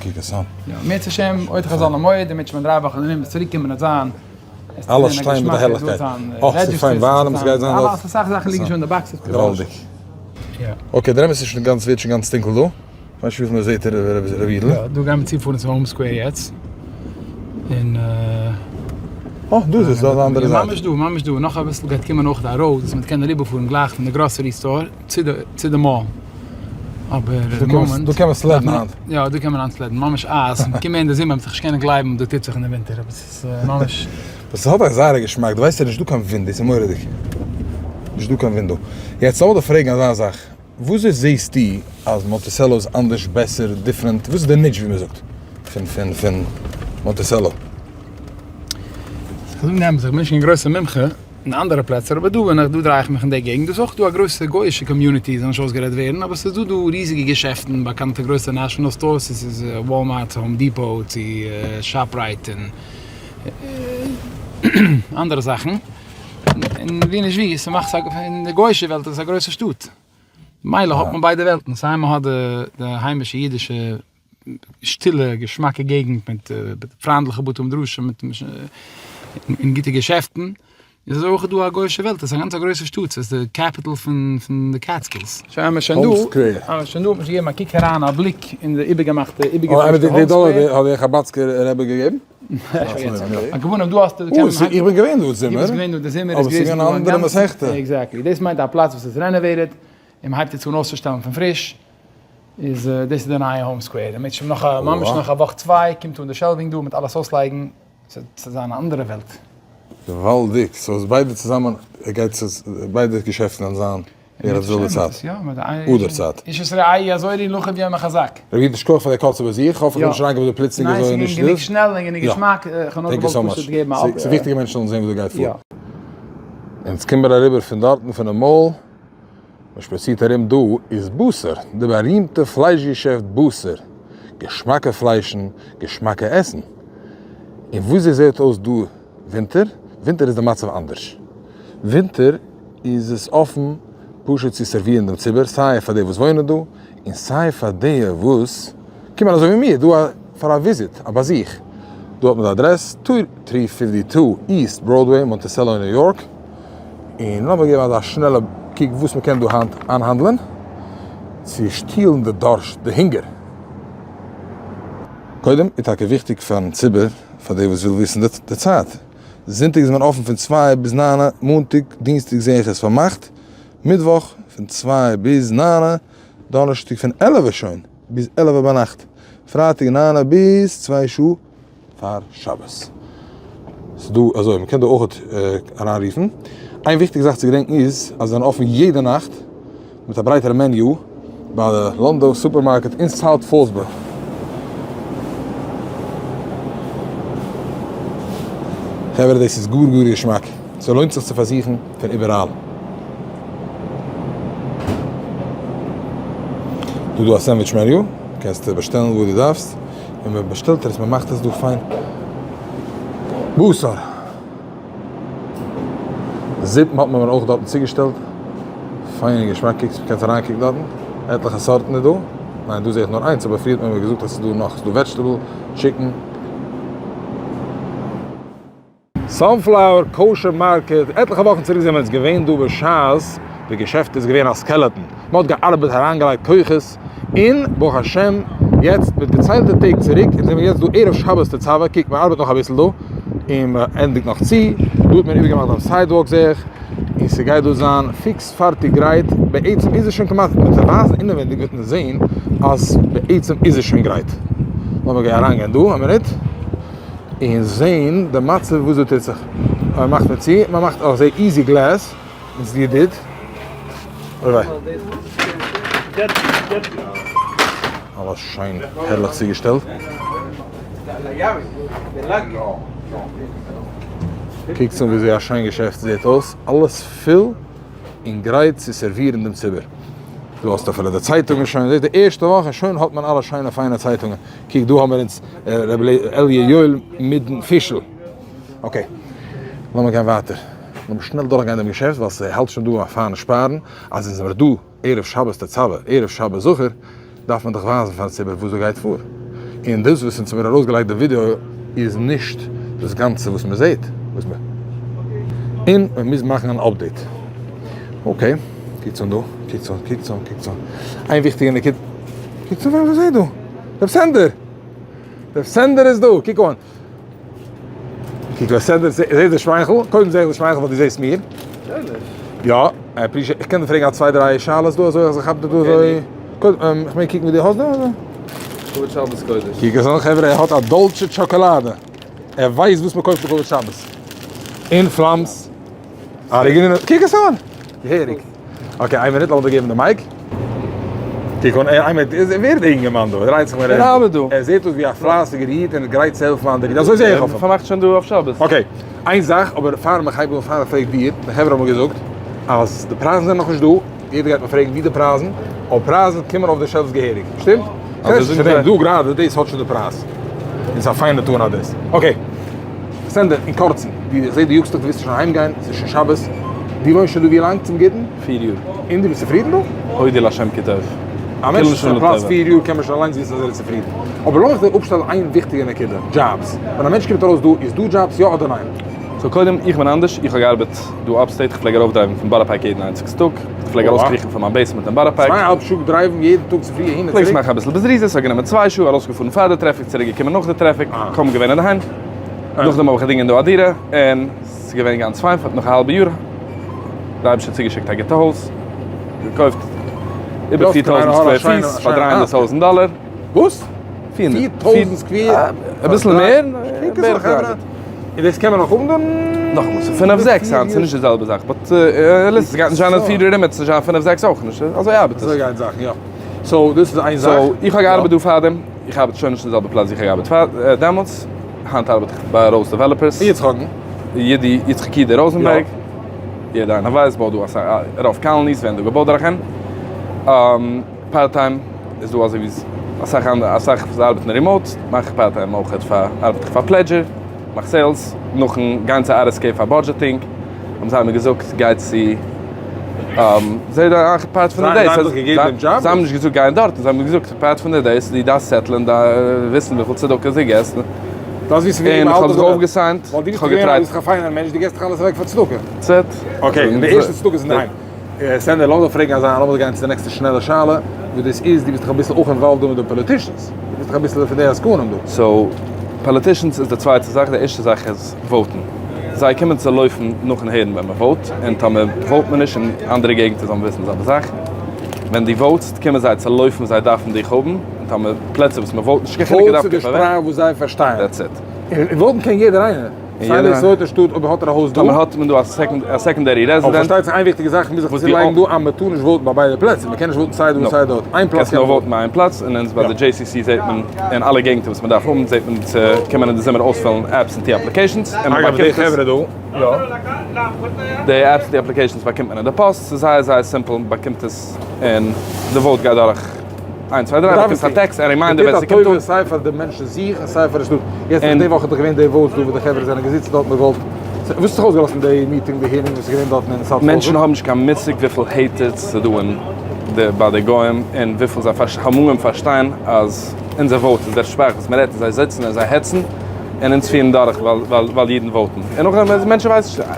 קוק עס אן. יא, אם ירצה השם, עוד חזון למועד, און מיט שוין דריי וואכן ארום צוריק קומען וועט זיין, אלעס שטיין מיט א הערליכקייט, אה ס'איז פיין ווארעם, ס'גייט זיין דארט. אלעס, אסאך זאכן ליגן שוין אין די boxes. געוואלדיג. Okay, דער אמת איז שוין גאנץ ווערט שוין גאנץ טונקל דא. כ'ווייס נישט וויפיל מען זעט ר' אידל. יא, דא גיימיר צופארן צום האום סקווער יעצט. און. אה, דא איז עס, דא אויף די אנדערע זייט. ממש דא, ממש דא. נאך אביסל גייט קומען אויך א road וואס מען קען אריבערפארן גלייך פון די grocery store צו די צו די mall. אבער די מאמענט. דא קען מען סלעדן היינט. יא, דא קען מען היינט סלעדן. ממש אייז. קום אין די זומער מ'וועט זיך נישט קענען גלייבן וואס דא טוט זיך אין די ווינטער. אבער ס'איז ממש. ס'האט א זייער א געשמאק. דו ווייסט ס'איז נישטא קיין ווינט, דאס איז מורא'דיג. נישטא קיין ווינט דא. יעצט לאמיר דיך פרעגן אזא זאך. וויאזוי זעהסטו אז מאנטיסעלא איז אנדערש, בעסער, different? וואס איז די niche ווי מען זאגט? פון פון פון מאנטיסעלא. כ'זאג די אמת, איך בין נישט קיין גרויסע מומחה אין אנדערע פלעצער, אבער דא בין איך, דא דריי איך מיך אין די געגנט, דא איז אויך דא א גרויסע גוי'אישע community, זאל נישט אויסגערעדט ווערן, אבער ס'איז דא דא ריזיגע געשעפטן, באקאנטע גרויסע national stores, צו ס'איז וואלמארט, צו האום דיפאו, צו שאפרייט און אנדערע זאכן, און ווי נישט ווי, ס'מאכט אין די גוי'אישע וועלט איז עס א גרויסע שטאט, מילא האט מען ביידע וועלטן, סיי מ'האט די היימישע אידישע שטילע געשמאקע געגנט מיט פריינדליכע בתי מדרשים מיט און גוטע געשעפטן, איז אזוי אויך דא א גוישע וועלט, עס איז א גאנץ א גרויסע שטאט, ס'איז די capital פון פון די קעטסקילס. שוין האמיר שוין דא, האמיר שוין דא, האט מען שוין געגעבן א קוק אריין א בליק אין די איבערגעמאכטע איבערגעפרישטע האום סקווער. די דאלער האט דער חבדסקער רבי געגעבן? על כל פנים דא האסטו. איך בין געווען דא זומער, דו ביסט געווען דא די זומער, אבער ס'איז געווען א אנדערע מסכתא. exactly, דאס מיינט א פלאץ וואס איז renovated און מ'הייבט יעצט אן אויסצושטעלן פון פריש. איז דאס איז די נייע האום סקווער, און מיט נאך א ממש נאך א וואך צוויי קומט אן די shelving דא מיט אלעס אויסלייגן, ס'וועט זיין א אנדערע וועלט. געוואלדיג, סאו איז ביידע צוזאמען גייט עס ביידע געשעפטן וועלן זיין בערך די זעלבע צייט, אדר צייט. איש את רעהו יעזורו לאחיו יאמר חזק. רבי איד שכוח פאר די קורצע באזוך, כ'האף איך בין נישט אריינגעקומען דא פלוצלינג אזוי נישט ניין ס'איז געווען גענוג שנעל און גענוג געשמאק, כ'האב נאר געוואלט פשוט געבן א אפ. ס'איז וויכטיג מענטשן זאלן זען וואס דא גייט פאר. אונז קומען אריבער פון דארטן פונעם mall. מען שפאצירט ארום דא איז בשר, די בארימטע פלייש געשעפט בשר, געשמאקע פליישן, געשמאקע עסן. און וויאזוי זעהט אויס דא ווינטער? ווינטער איז די מצב אנדערש. ווינטער איז עס אפן פשוט צו סערווירן דעם ציבור, סיי פאר די וואס וואוינען דא, און סיי פאר די וואס קומען אזוי ווי מיר דא פאר א וויזיט, א באזוך. דא האט מען די אדרעס, three fifty two East Broadway, מאנטיסעלא ניו יארק. און לאמיר געבן אזא שנעלע קוק וואס מען קען דא היינט איינהאנדלען צו שטילן די דארשט, די הונגער. קודם איז טאקע וויכטיג פארן ציבור, פאר די וואס וויל וויסן די צייט. זונטאג איז מען אפן פון צוויי ביז ניינע, מאנטאג דינסטאג זעה איך איז פארמאכט, מיטוואך פון צוויי ביז ניינע, דאנערשטאג פון עלעווע שוין ביז עלעווע ביינאכט, פרייטאג ניינע ביז צוויי שעה פאר שבת. ס'איז דא אזוי, מ'קען דא אויך אריינרופן. איין וויכטיגע זאך צו געדענקן איז אז זיי זענען אפן יעדע נאכט מיט א ברייטערע menu ביי די לאנדא סופערמארקעט אין סאוט פאלסבורג. חברה דאס איז גאר גאר געשמאק, ס'לוינט זיך צו פארזוכן פון איבעראל. דא דא א sandwich menu, קענסט באשטעלן וואס דו דארפסט. און מען באשטעלט עס, מען מאכט עס דא פיין. בשר. זופן האט מען אויך דארטן צוגעשטעלט. פיין און געשמאק, קוקסט, קענסט אריינקוקן דארטן. עטליכע סארטן איז דא. ניין, דא זע איך נאר איינס, אבער פריער האט מען מיר געזאגט אז ס'איז דא נאך. ס'איז דא vegetable, chicken. Sunflower Kosher Market, עטליכע וואכן צוריק זענען מיר אונז געווען דא בשעת די געשעפט איז געווען א skeleton, מען האט געארבעט אריינגעלייגט כוחות, און ברוך השם יעצט מיט געציילטע טעג צוריק, אונז זעמיר יעצט דא ערב שבת תצוה, קוק מען ארבעט נאך אביסל דא, און מען ענדיגט נאך צו, דא האט מען איבערגעמאכט דעם sidewalk זעה איך, און ס'גייט דא זיין פיקס פארטיג גרייט, בעצם איז עס שוין כמעט, מיט די ווייזן אינעווענדיג וועט מען זען אז בעצם איז עס שוין גרייט. לאמיר גיין אריינגיין דא א מינוט. און זעהן די מצב וואס דא טוט זיך, מען מאכט מיר צו, מען מאכט אויך זעה easy glass, איז ידיד, אוי וויי. אלעס שיין הערליך צוגעשטעלט. קוקטס אן וויאזוי א שיין געשעפט זעהט אויס, אלעס פול און גרייט צו סערווירן דעם ציבור. דא האסטו אפילו די צייטונגען שוין, זעהסט די ערשטע וואך און שוין האט מען אלע שיינע פיינע צייטונגען. קוק דא האמיר אונז ר' אלי' יואל מיטן פישל. okay, לאמיר גיין ווייטער. לאמיר שנעל דורכגיין דעם געשעפט ווייל ס'האלט שוין דא פארן שפארן. אז אונז זעמיר דא ערב שבת תצוה, ערב שבת זכור, דארף מען דאך ווייזן פארן ציבור וואס דא גייט פאר. און דאס וואס אונז האמיר ארויסגעלייגט די ווידעא איז נישט דאס גאנצע וואס מ'זעט. און מ'מוז מאכן אן update. okay, קוקטס אן דא, קוקטס אן, קוקטס אן, קוקטס אן. איין וויכטיגע נקודה, קוקטס אן ווער מ'זעט דא. רב סענדער! רב סענדער איז דא! קוק אן! קוק רב סענדער, זעסט די שמייכל? קודם זעה איך די שמייכל ווייל דו זעסט מיר. יא, I appreciate, איך קען דיר פרעגן א צוויי דריי שאלות דא אזוי, אז איך כאפ דיר דא אזוי. קודם, איך מעג קוקן ווי דו האסט דא אזוי? לכבוד שבת קודש. קוק עס אן חברה, ער האט א דאלטשע טשאקאלאדע. ער ווייסט וואס מ'קויפט לכבוד שבת. און פלאמס. אריגינעל, קוק עס אן! געהעריג. okay, איין מינוט, לאמיר דיר געבן די mic. קוק אן, איין מינוט, ווער איז די אינגערמאן דא? ער דרייט זיך מיר ער ארבעט דא. ער זעט אויס ווי א פלייסיגער איד און גרייט צו העלפן אנדערע אידן, אזוי זע איך אויף אים. פארמאכט שוין דא אויף שבת. okay, איין זאך, אבער פאר איך הייב אן, פאר איך פרעג דיר, די חברה האבן מיר געזאגט אז די פרייזן זענען נאכנישט דא, יעדער גייט מיר פרעגן ווי די פרייזן, אבער פרייזן קומען אויף די shelves געהעריג, שטימט? אזוי זאגן זיי. דא גראדע, דאס האט שוין די פרייז. און ס'איז א פיינע טאן אט דאס. okay. סענדער, אין קורצן, דו, איך זע דו יאגסט דיך, דו ווילסט שוין אהיים גיין, ס'איז שוין שבת, דו וואוינסט שוין דא ווי לאנג צום גוטן? פיר יאר. און דו ביסט צופרידן דא? הודו לה' כי טוב. א מענטש וואס איז אויף פלאץ פיר יאר קען מען שוין אליינס וויסן אז ער איז צופרידן. אבער לאמיך דיר אפשטעלן איין וויכטיגע נקודה, דזשאבס. ווען א מענטש קומט ארויס דא, איז דא דזשאבס יא אדער ניין? so קודם, איך בין אנדערש, איך האב געארבעט דא upstate, איך פלעג ארויפדרייוון פון בארא פארק יעדן איינציגסטן טאג, איך פלעג ארויסקריכן פון מיין basement אין בארא פארק. צוויי אהאלב שעה דרייוון יעדן טאג צופרי אהין און צוריק? פלעגסט מאכן אביסל בזריזות, ס'האט גענומען צוויי שעה, ארויסגעפארן פאר די טרעפיק, צוריק געקומען נאך די טרעפיק, קוים געווען אינדערהיים. נאכדעם האב איך געדינגען דא א דירה, און ס'איז געווען גאנץ פיין, נאך א האלבע יאר, די אייבערשטער האט צוגעשיקט א גוטע הויז, געקויפט איבער 4000 square פיס פאר 300 טויזנט דאלער. וואס? 4000 square? אביסל מער, בערך 300. און דאס קען מען נאך האבן דאן? נאכאמאל, ס'איז פינף זעקס היינט, ס'איז נישט די זעלבע זאך, but listen, ס'גייט נישט זיין אז פיר יאר ארום וועט עס נישט זיין פינף זעקס אויך נישט, אזוי ארבעט עס. אזוי גייט זאכן, יא. so דאס איז איין זאך. so איך האב געארבעט דא פארדעם, איך ארבעט שוין נישט אין די זעלבע פלאץ ווי איך האב געארבעט פאר דעמאלטס, היינט ארבעט איך ביי ראוז דעוועלאפערס. יצחק'ן. ידי יצחק יודא ראזענבערג. יעדער איינער ווייסט, בויט דא אסאך, רוב colonies ווערן דא געבויט דורך אים. part time איז דא אזוי ווי אסאך אנדערע, אסאך וואס ארבעטן remote, מאך איך part time אויך פאר, ארבעט איך פאר פלעדזשער, מאך sales, נאכן גיין צו RSK פאר budgeting, האבן זיי מיר געזאגט גיי צו זיי די אייך part פון די דעיס, זיי האבן נישט געזאגט גיין דארטן, זיי האבן געזאגט part פון די דעיס, דו דארפסט סעטלען דיין וויסן וויפיל צדקה דו געסט, און איך האב זיך אויפגעסיינט, איך האב געטרייט. that's it. okay, און די ערשטע צדקה איז אינדערהיים. סענדער, לאמיר פרעגן אזא, לאמיר גיין צו די נעקסטע שנעלע שאלה, וואס דאס איז, דו ביסט דאך אביסל אויך involved דא מיט די politicians, דו ביסט דאך אביסל פון די עסקנים דא. so, politicians איז די צווייטע זאך, די ערשטע זאך איז וואוטן. זיי קומען צו לויפן נאכן הערן ווען מען וואוט, און טאמער וואוט מען נישט, אין אנדערע געגנטער זאל מען וויסן די זעלבע זאך, ווען דו וואוטסט קומען זיי צו לויפן זיי דארפן דיך האבן, און טאמער פלעצער וואס מען וואוט נישט קיין חילוק vote איז די שפראך וואס זיי פארשטייען. that's it. און וואוטן קען יעדער איינער. סיי דער סאוטער שטאט אויב האט ער א הויז דא. טאמער האט מען דא א secondary resident. אבער פארשטייט זיך איין וויכטיגע זאך מוז איך צולייגן דא אז מען טאר נישט וואוטן ביי ביידע פלעצער, מען קען נישט וואוטן סיי דא און סיי דארט, איין פלאץ קענסט נאר וואוטן ביי איין פלאץ, און אונז ביי די JCC זעט מען אין אלע געגנטער וואס מען דארף האבן זעט מען צו קומען אין די זומער אויספילן absentee applications, און מען אגב די באקומט עס. חברה דא, יא. די absentee applications באקומט מען אין די פאסט, ס'איז זייער זייער simple, מען באקומט עס און די vote גייט דורך. איינס צוויי דריי, באקומסט א טעקסט א reminder ווען ס'קומט אן. סיי פאר די מענטשן זיך און סיי פאר די שטאט. יעצט די וואך איז דאך געווען די votes דא וואס די חברה זענען געזיצן דארט מיט וואלט. וואס האט זיך אויסגעלאזט אין די meeting די hearing וואס איז געווען דארטן אין South מענטשן האבן נישט קיין מושג וויפיל hatred ס'איז דא אין די ביי די גוים און וויפיל זיי האבן אנגעהויבן פארשטיין אז אונזער vote איז דער שפראך וואס מ'רעדט און זיי זיצן און זיי העצן און אונז פירן דורך ווייל אידן וואוטן. און נאכדעם מענטשן ווייסן נישט.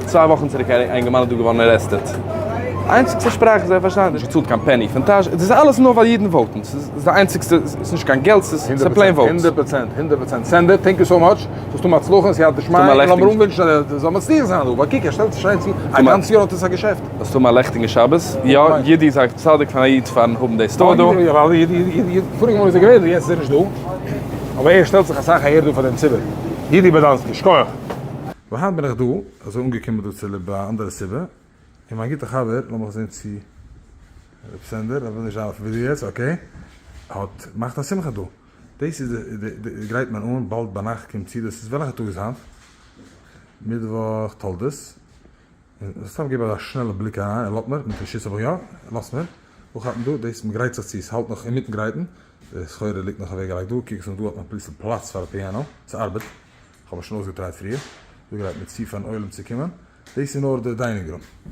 צוויי וואכן צוריק א אינגערמאן איז דא געווארן arrested. איינציגסטע שפראך וואס זיי פארשטייען, נישט געצאלט קיין penny פון טאש, דאס איז אלעס נאר ווייל אידן וואוטן, ס'איז די איינציגסטע, ס'איז נישט קיין געלט, ס'איז plain votes. הונדערט פראצענט, הונדערט פראצענט. סענדער, thank you so much, זאלסט האבן הצלחה און סייעתא דשמיא, און לאמיר אנווינטשן אז ער זאל מצליח זיין דא, ווייל קוק ער שטעלט זיך שיין צו, א גאנץ יאר האט עס א געשעפט. זאלסט האבן א לעכטיגן שבת, יא, יודי איז א צדיק פון א איד פארן האבן די store דא. יא, ווייל יודי, פאריגע מאל איז ער געווען דא, יעצט איז ער נישט דא, אבער ער שטעלט זיך אסאך אהער דא פאר דעם ציבור. יודי באדאנסקי, שכוח. היינט בין איך דא, אזוי אנגעקומען דא צוליב א אנדערע סיבה, און מיין גוטע חבר, לאמיך זען צו ר' סענדער, ער וויל נישט זיין אויפן ווידעא יעצט, okay, האט געמאכט א שמחה דא, דאס איז די די גרייט מען אן, באלד ביינאכט קומט צו, דאס איז וועלכע טאג איז היינט? מיטוואך תולדות, און סתם געב אזא שנעלע בליק אריין, ער לאזט מיר, מיט רשות האב איך יא, ער לאזט מיר, אנכאפן דא, דאס מען גרייט זיך צו, ס'האלט נאך אינמיטן גרייטן, די סחורה ליגט נאך אוועקגעלייגט דא, קוק עס אן דא האט מען אביסל פלאץ פאר א פיאנא, ס'ארבעט. כ'האב עס שוין אויסגעטרייט פריער, דא גרייט מען צו פארן עולם צו קומען, דאס איז נאר די dining room.